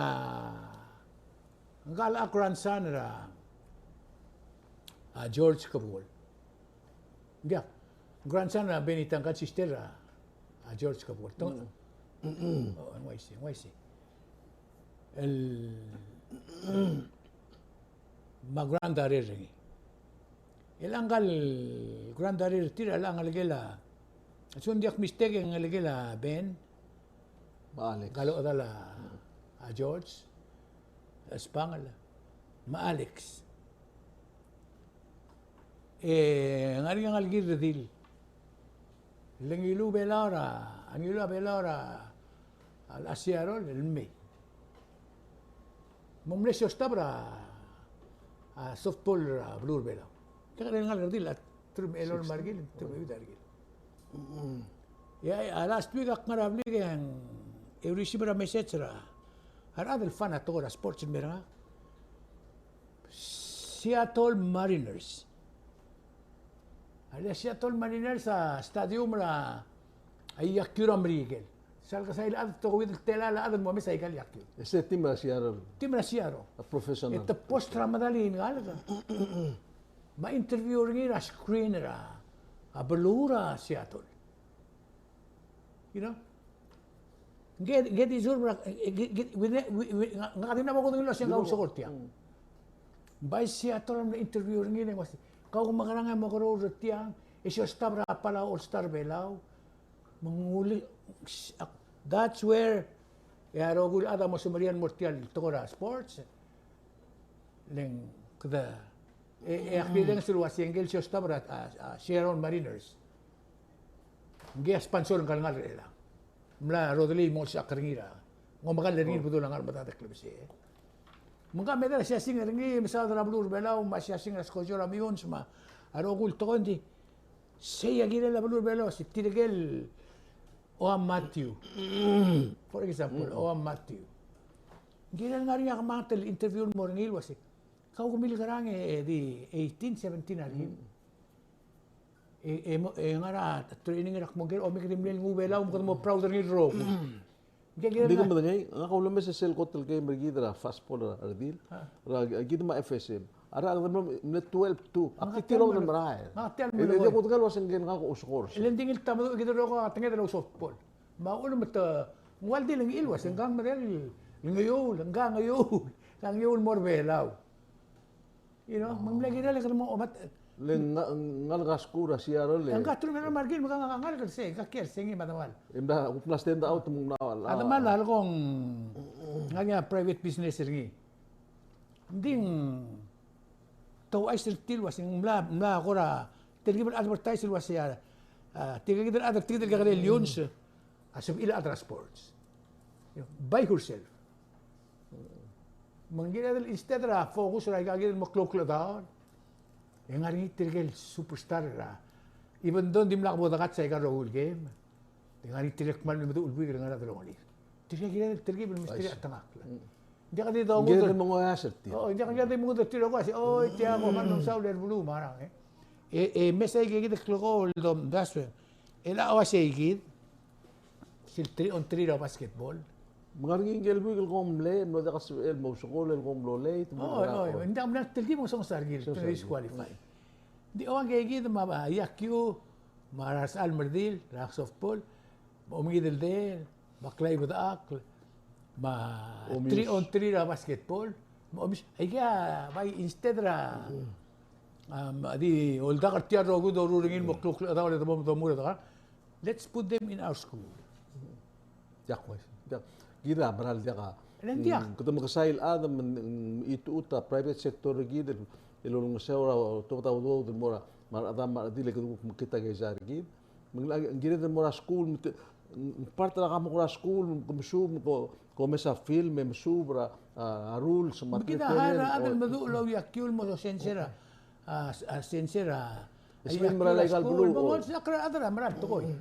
ngka el grandson er a, a George Kebuol. Ng diak, grandson er a Benita, ngka el sister er a, a George Kebuol. Tong-, oh, ng uaisei, ng uaisei. El, me a granddaughter er ngii. E le ngka el granddaughter er tir a le ngelekel a, a lsekum ng diak mistake e ng ngelekel a Ben. Me a Alex. Ngka el ochedal a, a George, a Spangel, me a Alex. E ng ngar er ngii a ngalek el redil. Le ngiluu a Belau er a, ngiluu a Belau er a, a Seattle el mei. Me ng mle sostab er a, a softball er a beluu er a Belau. Te ngar er ngii a ngalek el redil, a teruich me a elolem a rekil, teruich me a euid a rekil. E a, a last week ak ngar er a blik e ng, e receive er a message er a, a rechad el fan a tekoi er a sports el mer ngak. Seattle Mariners. A le Seattle Mariners a stadium er a, a iakiu er a Merikel. Sel kesai el chad, tokubets el telael el chad el mo mes aika el iakiu. E se team er a Seattle. Team er a Seattle. A professional. E te post er a medal e ng ngalek. Me a interview er ngii er a screen er a, a beluu er a Seattle. You know? Ng di, ng di deserve er a, ng di, ng di, we ne-, we, we, ngak, ngak a di mla mo kudengei el uasei ng kau sekor tiang. Bai Seattle a mle interview er ngii e ng uasei, kau mekerang e mekeroul er tiang, e sostab er a Palau All Star Belau. Me ng uli-, that's where, e a rokui el chad a mo semeriar el mo er tia el tekoi er a sports. Le ng kede, e, e ak di dengesii el uasei ngike el sostab er a, a, a Seattle Mariners. Ngii a sponsor er ngka el ngalek er chelechang. Mla rodelii el mo olsisechakl er ngii er a, ng omekall er ngii el bedul a ngar er a medad el klebesei. Me ngka a medal a siasing er ngii, mesaod er a beluu er a Belau, me a siasing er a skojo er a Meyuns, me a rokui el tekoi, ng di, sei a kirel a beluu er a Belau, se tirke el Oam Matthew. For example, Oam Matthew. Ng kirel ngar er ngii a kemanget el interview el mo er ngii el uasei, kau ke milkerang e, e di eighteen, seventeen a rekil. E, e mo, e ngar er a training er a kmo ng kirel, o, me kede mle nguu a Belau, me kede mo proud er ngii el rokui. Ng kirel. Ng di ke medengei, ngak a ulemes er sel kot el game er kid er a fastball er a redil. Er a, kid me a F S M. A rechad a mle twelve two. Ak di tirong el merael. Ngak a tia el merael. E di kudengei el uasei ngak a ouskor. E le ng di ngii el ta me kid el rokui a tenged el ousoftball. Me a uchul me te, ng ua el di el ngii el uasei ngkang medal el ngeiuul, ngkang ngeiuul, ngkang ngeiuul el mo er a Belau. You know, me ng mle kirel e kede mo omat. Le nga-, ngalek a skuul er a Seattle e. Ngka a teruich me a elolem a rekil me ngka a ngalek er sei, ngka kiei er sei ngii me a demal. E mla, mla stand out me ng mla, a demal a lekong, ngar er ngii a private business er ngii. Ng di ng te ouchais er tir el uasei ng mla, mla kora telkib el advertise el uasei a, a, tirke kid el chad, tirke kid el kekerei el Lions, a sebechir el chad er a sports. You know, buy yourself. Me ng kired el instead er a focus er aika kid el mo klou el klechedaol, e ng ngar er ngii tirke el superstar er a, even though ng dimlak bo dekats aika el rokui el game, e ng ngar er ngii tirke el kmal mle meduch el buik el ngar er a delongelir. Tirke kired el telkib el mesterir a chetengakl. Ng diak di dongud. Ng kired el mengoas er tir. O, ng diak, ng diak di mengud er tir el uasei, oi, tia ko kmal mesaul er a beluu me a ngerang, e. E, e, mesa aike kid el klekool el domdasu, e. E le uasei kid, sel three on three er a basketball. Me ng ngar er ngii ngike el buik el kmo ng mle, mlo diak a sebechel el mo ousekool el kmo ng mlo late, me ng mla ko. Ng diak mle telkib me ng songesang er kid el disqualify. Ng di ua ngike kid me a iakiu, me a resechal me a redil er a softball, me a omekid el deel, me a klai bedechakl, me a three on three er a basketball, me a omis-, aika bai instead er a, a, di oldak er tia el rokui el doruul er ngii el mo klou el klechedaol e de mo, de mo er a, let's put them in our school. Diak, diak. Kid a mera el diak a. Kede mekesai el chad me ng, mm, itechut a private sector er kid el, el olengeseu er a, tobed a udoud el mo er a, me a rechedam me a redil e kede kuk mekngit a keizai er kid. Me ng, ng kired el mo er a skuul, me te, ng part er a kuk mo er a skuul, ke mesuub, ko, ko mesa film, e mesuub er a, a, a rules, me a. Me kid a hire a chad el meduch el ouiakiu el mo sensei er a, a, a, sensei er a. Sel mera el aika el beluu. Me ng olsisechakl er a chad er a mera el tekoi.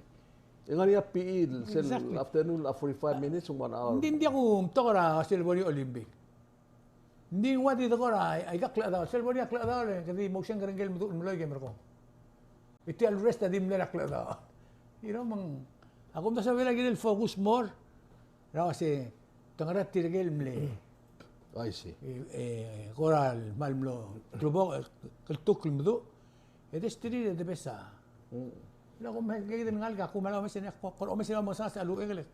E ng ngar er ngii a P E, sel afternoon, a forty-five minutes, one hour. Ng di, ng diak kumtok er a sel bo er ngii a Olympic. Ng di ng ua di tekoi er a, aika klechedaol, sel bo er ngii a klechedaol, e kede di mo ouseng er ngike el meduch el meloi e ke merekong. E tia el rest a di mle er a klechedaol. You know, me ng, a kumdasu a Belau a kirel el focus more er a uasei, te ngar er ngii tirke el mle, I see. E, e, kora el kmal mlo klebok, kltuk el meduch. E de sterir e de besa. Mm. Lo kom, e kid el ngalek a kmal omes e ng, ko, ko omes e ng mo sas a luchek el.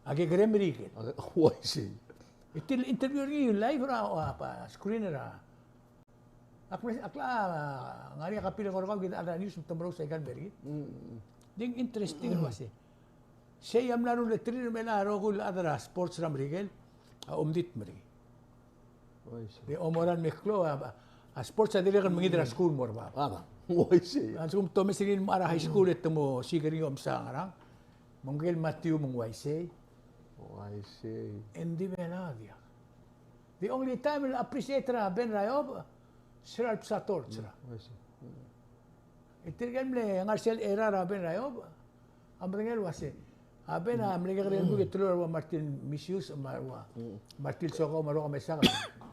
A kekerei el Merikel. A, oh, I see. E tir el interview er ngii live er a, a, a screen er a. Ak mle, ak la, a, ngar er ngii a kapil er kau, kid a chad er a news me te merous a ikal mei er kid. Mm, mm. Di ng interesting el uase. Sei a mla rullii er tir me a rokui el chad er a sports er a Merikel a omdit er ngii. Oh, I see. Di omorael el meklou a, a sports a dirrek el mengiil er a skuul el mo er bab. A, oh, I see. A lsekum te omes er ngii el mo er a high school e te mo siik er ngii e omsa ngerang. Me ngike el Matthew me ng uaisei. Oh, I see. E ng di Belau a diak. The only time el appreciate er a Ben Raiob, se er a lebsa torch er a. Mm, I see. Mm. E tirke el mle ngar er sel era er a Ben Raiob a medengei el uase a Ben a mle kekerei el buik e te lua Martin Misius, me a ua Martin Sokau, me a Rocco Mesa,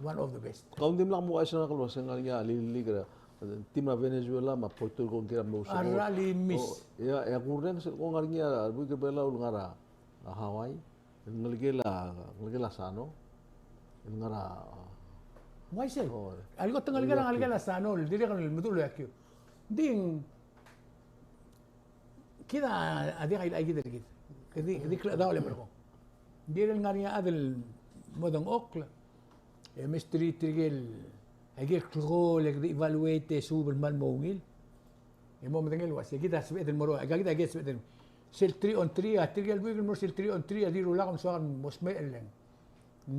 one of the best. Kau ng dimlak mo uaisei el uase ng ngar er ngii a liliik er a team er a Venezuela me a Puerto Rico, ng kirel a mlo useko. A rally miss. Oh, ia, e a kurrenges el ko ng ngar er ngii a buik er a Belau el ngar er a Hawaii. El ngelekel a, ngelekel a Sano. El ngar er a. Uaisei. Oh. A leko te ngelekel a, ngelekel a Sano, el dirrek el meduch el okiu. Ng di ng, kid a diak a ilechakid er kid. Kede, kede klechedaol e merekong. Ng di el ngar er ngii a chad el mo dengchokl e mesterir tirke el, aike el klekool e kede evaluate e suub el kmal mo ungil. E mo medengei el uase kid a sebeched el mo er a, aika kid a sebeched el. Sel three on three, a tirke el buik el mo er sel three on three a di rulak e ng soak el mo smecher el ng.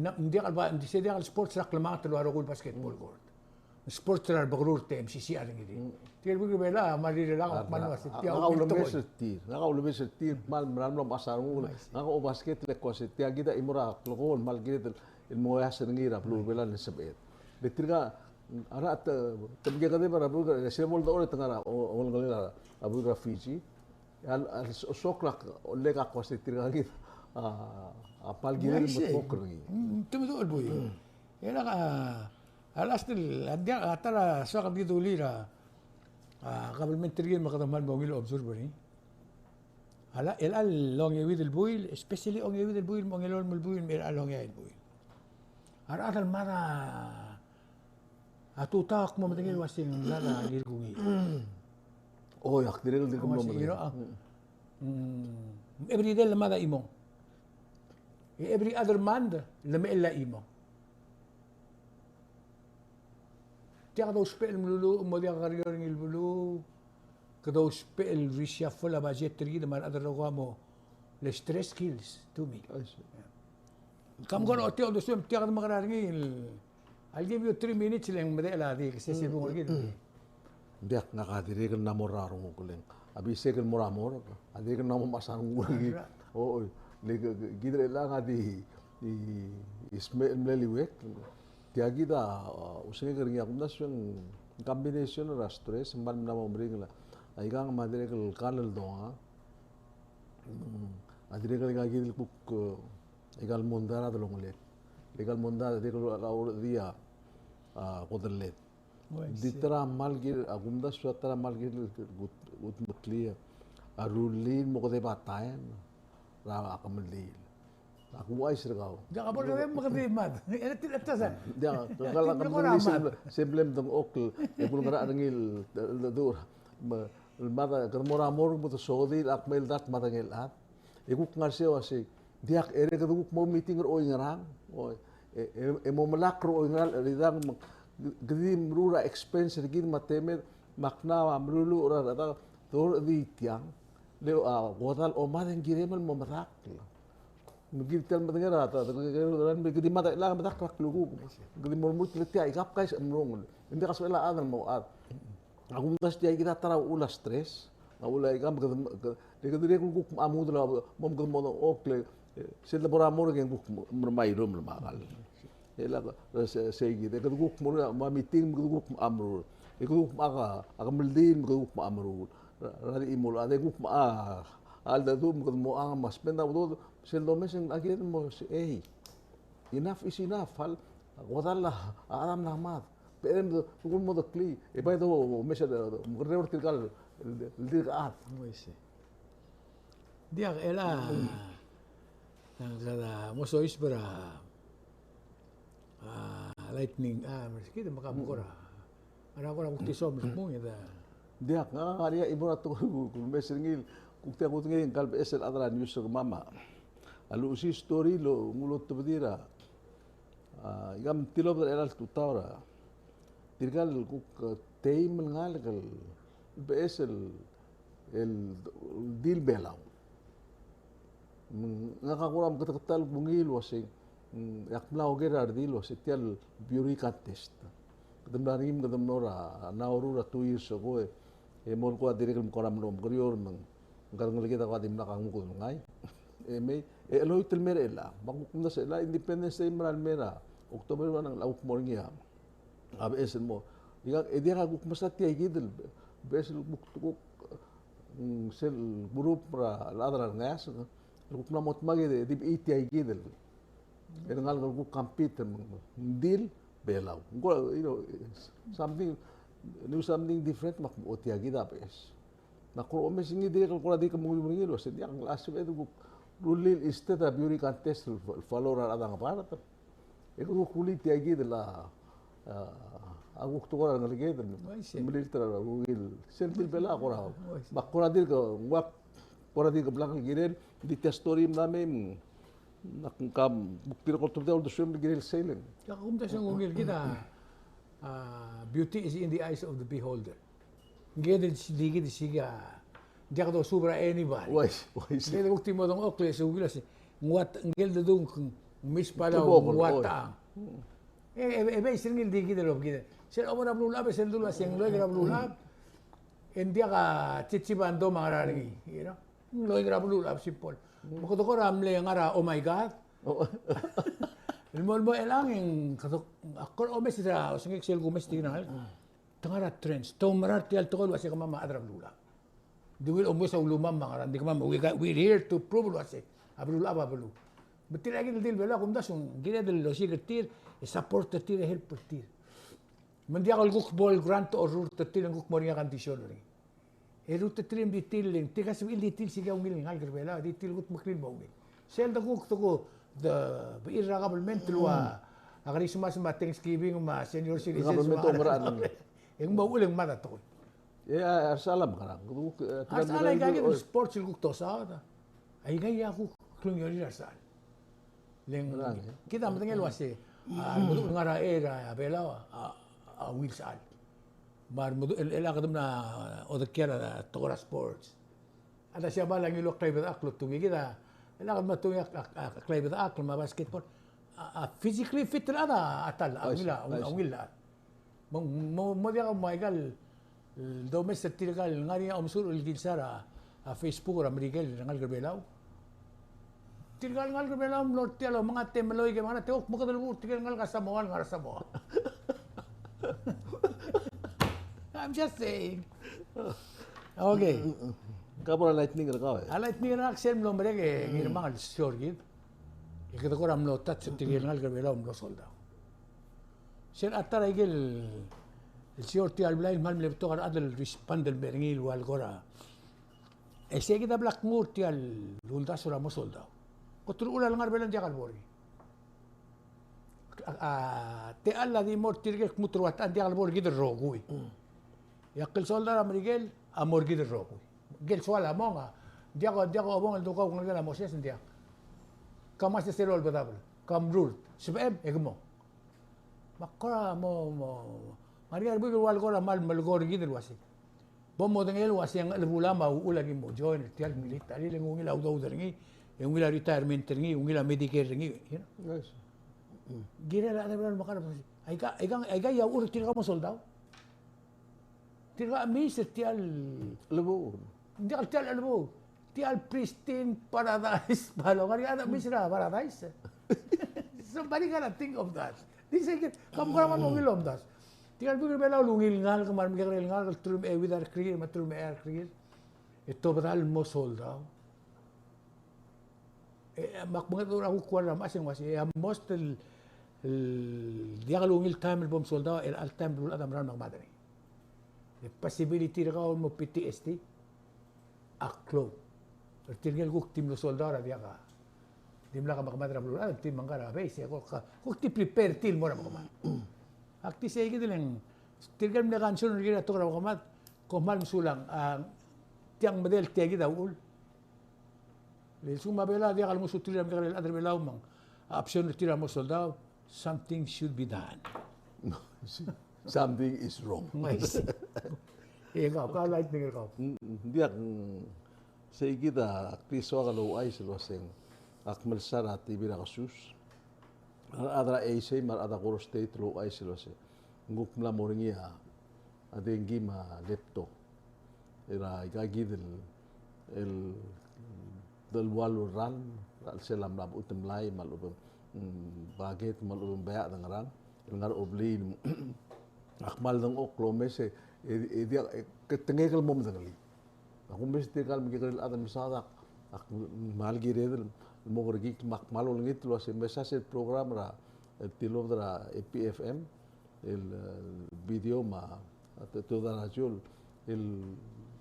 Ng diak el ba, ng di se diak el sports er a klemanget el ua rokui el basketball court. Sports er a rebekerurt e M C C a rengrir. Tirke el buik er a Belau a kmal rirelak, a kmal uase tia a ulemes er tir. Ngak a ulemes er tir, kmal mera el mlo mechas a renguk. Ngak a basket el kmo uase tia kid a chimo er a klekool el kmal kired el mo uase er ngii er a beluu er a Belau el sebeched. Le tirka A ra te, te mekekedeb er a buik, e se bo ledechor e te ngar er a, o, olengelel a buik er a Fiji. A, a, sokl a lek a kmo se tirka kid a, a kmal kired el mo kuk er ngii. Mm, te meduch el buil. E a, a last el, a diak, a ta er a soak el di dulii er a, a, kabelment er kid me kede kmal mo ungil observe er ngii. A la, el, el ongeuid el buil, especially ongeuid el buil, me ongelolem el buil, me el ongeuid el buil. A rechad el mad a A tutau ak mo medengei el uasei ng mla er a ngii el kungii. Oi, ak dirrek el di kmo medengei. Mm, every day le mad a chimong. E every other month le mechell a chimong. Tia kede ousbech el meluluuch, mo diak a kerior er ngii el beluu, kede ousbech el reshuffle a budget er kid me a rechad el rokui a mo, le stress kills to me. Kam kora ochotii a uldesuem, tia kede mekerang er ngii el I'll give you three minutes le ng medechel a di, ke sesei el bung er kid. Diak, ngak a dirrek el mla mo er a renguk el ng. A bisek el mo er a morgue, a dirrek el mla mo mechas a renguk er kid. Oi, le kid er chelechang a di, di, di smecher el mle liuekl. Tia kid a, a, usengek er ngii a kumdasu e ng combination er a stress, me ng mla mo meringel a. Aikang me a dirrek el kall el donga. Mm, a dirrek el ika kid el kuk, e, Aika el mondai a delongeled. Aika el mondai a dirrek el, a, a, a, kodelled. Di ta er a kmal kired, a kumdasu a ta er a kmal kired el kut, kutmeklii a rullii el mo kedeb a taem er a kemeldiil. Ak ouchais er kau. Diak, a bo el kedeb me kede mad. E le tir a ta sa. Diak, kede kal a kemeldiil se mle, se mle mdengchokl, e kulengerachel er ngii el, el, el, me, el mad a, kede mo er a morgue me te sokodii el kmal dart me a dengei el chad. E kuk ngar sei a uasei, diak, e le kede kuk mo meeting er oingerang, o, e, e, e mo melakl er oingerang, er idang, me, kede di meruul a expense er kid me a temed, me ak mla meluluuch er a, a, a, dor di tiang, le, a, kodall a omad e ng kirem el mo medakl. Me kid tia el medengei er a, a, a, kede di mad a chelechang e medakl a klukuk. Kede mo lmuut el tia, ikab kais e mrungel. Ng diak a sebechel a chad el mo chad. A kumdasu tia kid a ta er a uchul a stress, a uchul a ikang me kede, kede, kede dirrek el kuk mla mo dula, mo kede mo dengchokl, e, sel debo er a morgue e ng kuk mo, mo er a irum el mekall. E le, e, se, sei kid, e kede kuk mo er a, mo meeting me kede kuk mla meruul. E kede kuk mla a, a kemeldiil me kede kuk mla meruul. Er a, er a di chimo el chad e kuk mla a, a cheldecheduch me kede mo chang me a spend a udoud, sel domes e ng a kired el mo se, ei. Enough is enough, hal, kodall a, a chad a mla mad. Becherei me de, de kuk mo deklii. E bai domes a, de, mekerreu er tirka el, el, el dirk chad. Uaisei. Diak, e le, a, kede mo soiseb er a, a, lightning, a, meskid me ka mo kora. Ngera kora kuk di soam el kmung e da. Diak, ngak a ngar er ngii a chimo er a tekoi el ku, ku mes er ngii, kuk tia kudengei ngka el beches el chad er a news er kemam a luchesii story el nguu el otebedii er a, a, ikang, tilobed er chelecha el tutau er a tirka el kuk, e, team el ngalek el beches el, el di el Belau. Mm, ngak a kora meketeketang el kmo ngii el uasei, mm, e ak mla oker a redil el uasei tia el beauty contest. Kede mla er ngii me kede mlo er a Nauru er a two years ago, e, e mo el kora dirrek el mo kora mlo mekerior me ng, ngka el ngeleked a kora dimlak a nguu kede ngai. E mei, e cheloit el mei er chelechang. Me ak kuk mesa er chelechang, Independence Day a mera el mei er a October one a kuk mo er ngii a a beches el mo. Ikang, e diak a kuk mesa tia kid el beches el kuk, kuk, mm, sel group er a rechad er a rengeasek el kuk mla mo dmak e di, di tia kid el, el ngalek el kuk compete el di el Belau. Ng kora, you know, something new, something different, me ak mo tia kid a beches. Me ak kora omes er ngii, dirrek el kora di ke mo ungil el uasei, diak, a sebeched el kuk rullii el East er a beauty contest el, el follow er a rechad er a Ngebard. E kuk rullii tia kid el, a, a kuk tekoi er a rengeleked el, uaisei, melilt er a ungil sel di el Belau a kora. Uaisei. Me ak kora dirk, ng ua kora dirk blank el kirel, di tia story mla mei, me ak, ngka a kuk dirk oltobedii a uldesuem el kirel sel. Ka kumdasu e ng ungil kid a, a, beauty is in the eyes of the beholder. Ngii di, di kid di siik a, diak dosuub er a anybody. Uaisei, uaisei. Ngii di kuk di mo dengchokl e se ungil a se, ng ua, ngii di dung, Miss Palau, ng ua tang. E, e, e beches er ngii el di kid el obekid. Sel obo er a beluulechab, sel dulu a se ng loik er a beluulechab, e ng diak a chichib a ndo me a ngerang er ngii, you know. Ng loik er a beluulechab, simple. Me kede kora mle ngar er a, oh my God. El mo, el mo chelechang e ng kede, ak kora omes er a, osengek sel kumes tirka el ngalek. Te ngar er a trends, te oumera er tia el tekoi el uasei kemam a chad er a beluulechab. Di ungil omes a ulumam me a ngerang, di kemam, we got, we're here to prove el uasei a beluulechab a beluu. Me tirka kid el di el Belau a kumdasu e ng kired el osiik er tir, e support er tir, e help er tir. Me ng diak el kuk bo el grant a orrurt er tir e ng kuk mo er ngii a condition er ngii. E rurt er tir e ng di tir el, tirka sebechir el di tir el siik a ungil el ngalek er Belau, di tir el kutmeklii el mo ungil. Sel dekuk, dekuk, de, bechil er a government el ua a Christmas me a Thanksgiving me a senior citizens me a, e ng mo uchul e ng mad a tekoi. E a resechal a mekerang, kede kuk, e, a resechal a ika kid el sports el kuk dosaod. A ika a kuk klungiolel a resechal. Le ng, kid a medengei el uasei, a, remeduch el ngar er a, er a Belau a, a, a ungil sechal. Me a remeduch el, el, a kede mla odekial a tekoi er a sports. A da siabal a ngiluu a klaibedechakl el otungii kid a, el a kede mla tungii a, a, a klaibedechakl me a basketball. A, a physically fit el chad a, a tal, a ungil a, a ungil a chad. Me ng mo, mo diak mo aika el domes er tirka el ngar er ngii a omesuub el kilsa er a, a Facebook er a Merikel er a ngalek er Belau. Tirka el ngalek er Belau a mlo er tia el omengat e meloik e mengat e te kuk mekedeb el buch er tirke el ngalek er a Samoa el ngar er a Samoa. I'm just saying. Okay. Ka bo er a lightning er kau, e? A lightning er ngak sel mlo merek e ngii er a mang el sure kid. E kede kora mlo touch er tirke el ngalek er Belau a mlo soldau. Sel ta er a ikel, el sure tia el blai el kmal mle betok a rechad el respond el mer ngii el ua el kora. E sei kid a bla knguu er tia el uldasu er a mo soldau. Kot el uchul a lengar er Belau ng diak el bo er ngii. A, a, techall a di mo er tirke el kmo te rua techall ng diak el bo er kid el rokui. E a ikel soldau er a Merikel a mo er kid el rokui. Ikel soal a mong a, ng diak, ng diak obong el dukau ngelekel a Moses, ng diak. Ka mesa sel olbedabel, ka mrurt, sebechem e ke mong. Me a kora mo, mo, ngar er ngii a rebuik el ua el kora kmal melekoi er kid el uasei, bo modengei el uasei a Ngchelebulam a uchul a ki mo join er tia el military, le ng ungil a udoud er ngii, e ungil a retirement er ngii, ungil a Medicare er ngii, you know. Yes. Kirel a chad er a Belau el mekar, aika, aika, aika a uchul er tirka mo soldau. Tirka a mesa er tia el chelebuul. Ng diak el tia el chelebuul. Tia el pristine paradise, Palau. Ngar er ngii a chad a mesa er a paradise. Somebody gotta think of that. Di sei kid, ka mo kora mo ungil el omdasu. Tirka el buik er a Belau el ungil el ngalek, me a remekekerei el ngalek, el teruich me a euid a rekrir, me a teruich me a eai a rekrir. E tobedal el mo soldau. E, me ak mengedecheduch er a kuk ua el mechas e ng uasei, e a most el, el diak el ungil taem el bo msoldau, el all time el beluulechad a merael me a kemad er ngii. E possibility er kau el mo P T S D a klou er tirke el kuk di mlo soldau er a diak a, dimlak a mekemad er a beluu el chad, ng di mengkar a base, e kuk, kuk di prepare er tir el mo er a mekemad. Ak di sei kid el ng, tirke el mle concern er kid a tekoi er a mekemad, kom kmal mesulang, a, tiang medal tia kid a uchul. Le lsekum a Belau a diak a lengosuterir a mekekerei el chad er a Belau me ng option er tir a mo soldau, something should be done. Something is wrong. Nice. E kau, kau lightning er kau. Mm, mm, diak, mm, sei kid a ak di soak el ouchais el uaseng ak mlsal a T V er a kesus. A rechad er a Asia me a rechad er a Koror State el ouchais el uaseng ng kuk mla mo er ngii a dengue me a lepto. Er a ika kid el, el, el ua el ralm, er a chelsel a mla bechut el mlai, me a lechub e ng, mm, bucket, me a lechub e ng beached e ngerang, el ngar er a oblii, ak kmal dengchokl el omes e, e, e diak, e, ke tengek el mo medengelii. Ak omes tirka el mekekerei el chad el mesaod, ak, ak kmal kired el mo kerekikl me ak kmal olengit el uasei mesa sel program er a, el tilobed er a A P F M, el, eh, video me a, a te-, tuobed er a radio, el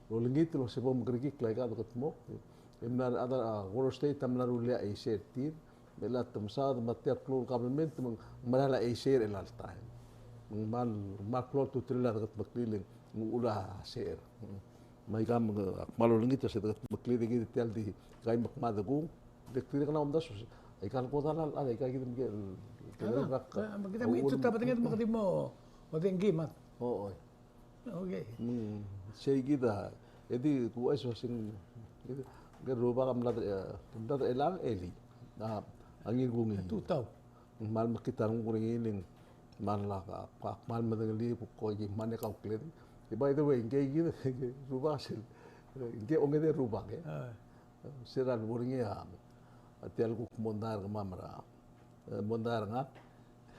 olengit el uasei bo mkerekikl aika el dekedmokl. E mla er a, a Koror State a mla rullii a Asia er tir, me chelecha te mesaod me tia el klou el government me ng mera el Asia er chelecha el taem. Me ng kmal, kmal klou a ultutelel a dekedmeklel e ng uchul a secher. Me aika me ak kmal olengit el se dekedmeklel e kid tia el di kai me kmal dekung. Dirrek, dirrek el omdasu, aika el kodall a, aika kid me ke, ke, a, rak, me kede a, me uchul a ta bedenged me kede mo, mo dengue me a. O, o. Okay. Mm, sei kid a, e di kuchais uaseng, e di, ke rubak a mlad, e, mlad er chelechang, Eli. A, a Ngirkungil. Tutau. Ng kmal mekngit a renguk er ngii e ng kmal a, a, kmal medengelii, kuk ko ki mane kaukled. E by the way, ngke kid, ngke rubak sel, ngke ongede rubak, e. A. Sera el bo er ngii a, a tia el kuk mondai er kemam er a, e, mondai er ngak,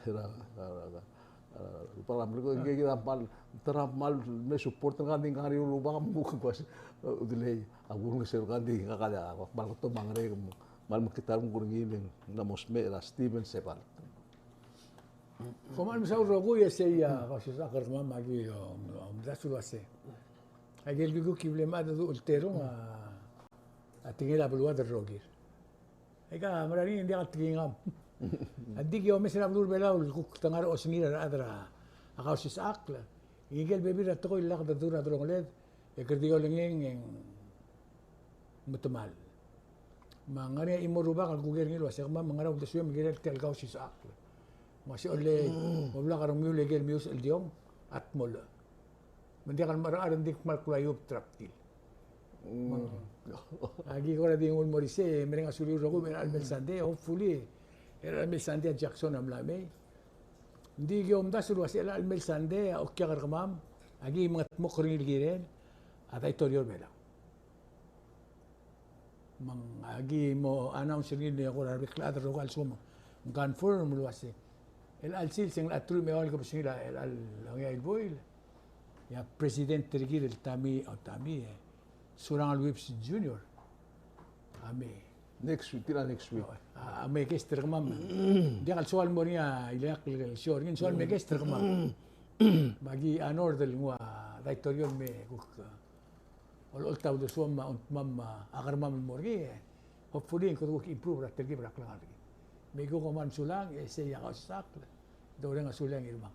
er a, er a, er a, er a, rubak er a Merikel, ngke kid a kmal, ta er a kmal me support er ngak, ng di ngar er ngii a rubak me kuk uase, e, udelei, a kurrenges er ngak, ng di ngak a, a kmal ketomang er ngii, kmal mekngit a renguk er ngii, e ng mla mo smecher er a Steven Sebalt. Kom kmal mesaul el rokui e sei a, Kausisechakl er kemam a ki, o, omdasu el uase. Aike el kuk ki bla mad a du el terung a, a tekingel a beluad el rokir. Aika, mera er ngii e ng diak a tekingam. A di ki omes er a beluu er a Belau el kuk te ngar er a osengir a rechad er a, a Kausisechakl. Ngike el bebil er a tekoi el lak dedu er a delongeled, e kede di olengeng e ng metemall. Me ng ngar er ngii a chimo el rubak el kuk er ngii el uase kemam me ng ngera uldesuem el kirel tia el Kausisechakl. Me se olei, mo blak a rengmiu el ikel mius el diong, a tmolech. Me ng diak el merechar e ng di kmal klou a iubet er a btil. Mm. Me aki kora di nguu el mo er isei, e mereng a suliu el rokui, me er a chelecha el mei el sandei, hopefully, er a chelecha el mei el sandei a Jackson a mla mei. Ng di ki omdasu el uase er a chelecha el mei el sandei a okiak er kemam, aki mengetmokl er ngii el kirel a daitorio er a Belau. Me ng aki mo announce er ngii el kora rebek el chad el rokui a lsekum ng confirm el uase. Er a chelecha el sils e ng locha teruich me a eua el kebesengil a, er a chelecha el ongeai el buil, e a president er kid el Tommy, o Tommy, e, Surangel Whipps Junior a mei. Next week, tia el next week. A, a mei guest er kemam. Ng diak el soal el mo er ngii a ileakl el show er ngii, ng soal el mei guest er kemam. Me aki honor el nguu a daitorio el me kuk, a, ol-, oltaut el soam me a ongtemam me a kermam el mo er ngii, e. Hopefully, ng kede kuk improve er a telkib er a klengar er kid. Me kuk kom kmal mesulang, e sei a Kausisechakl, doreng a sulang er kemam.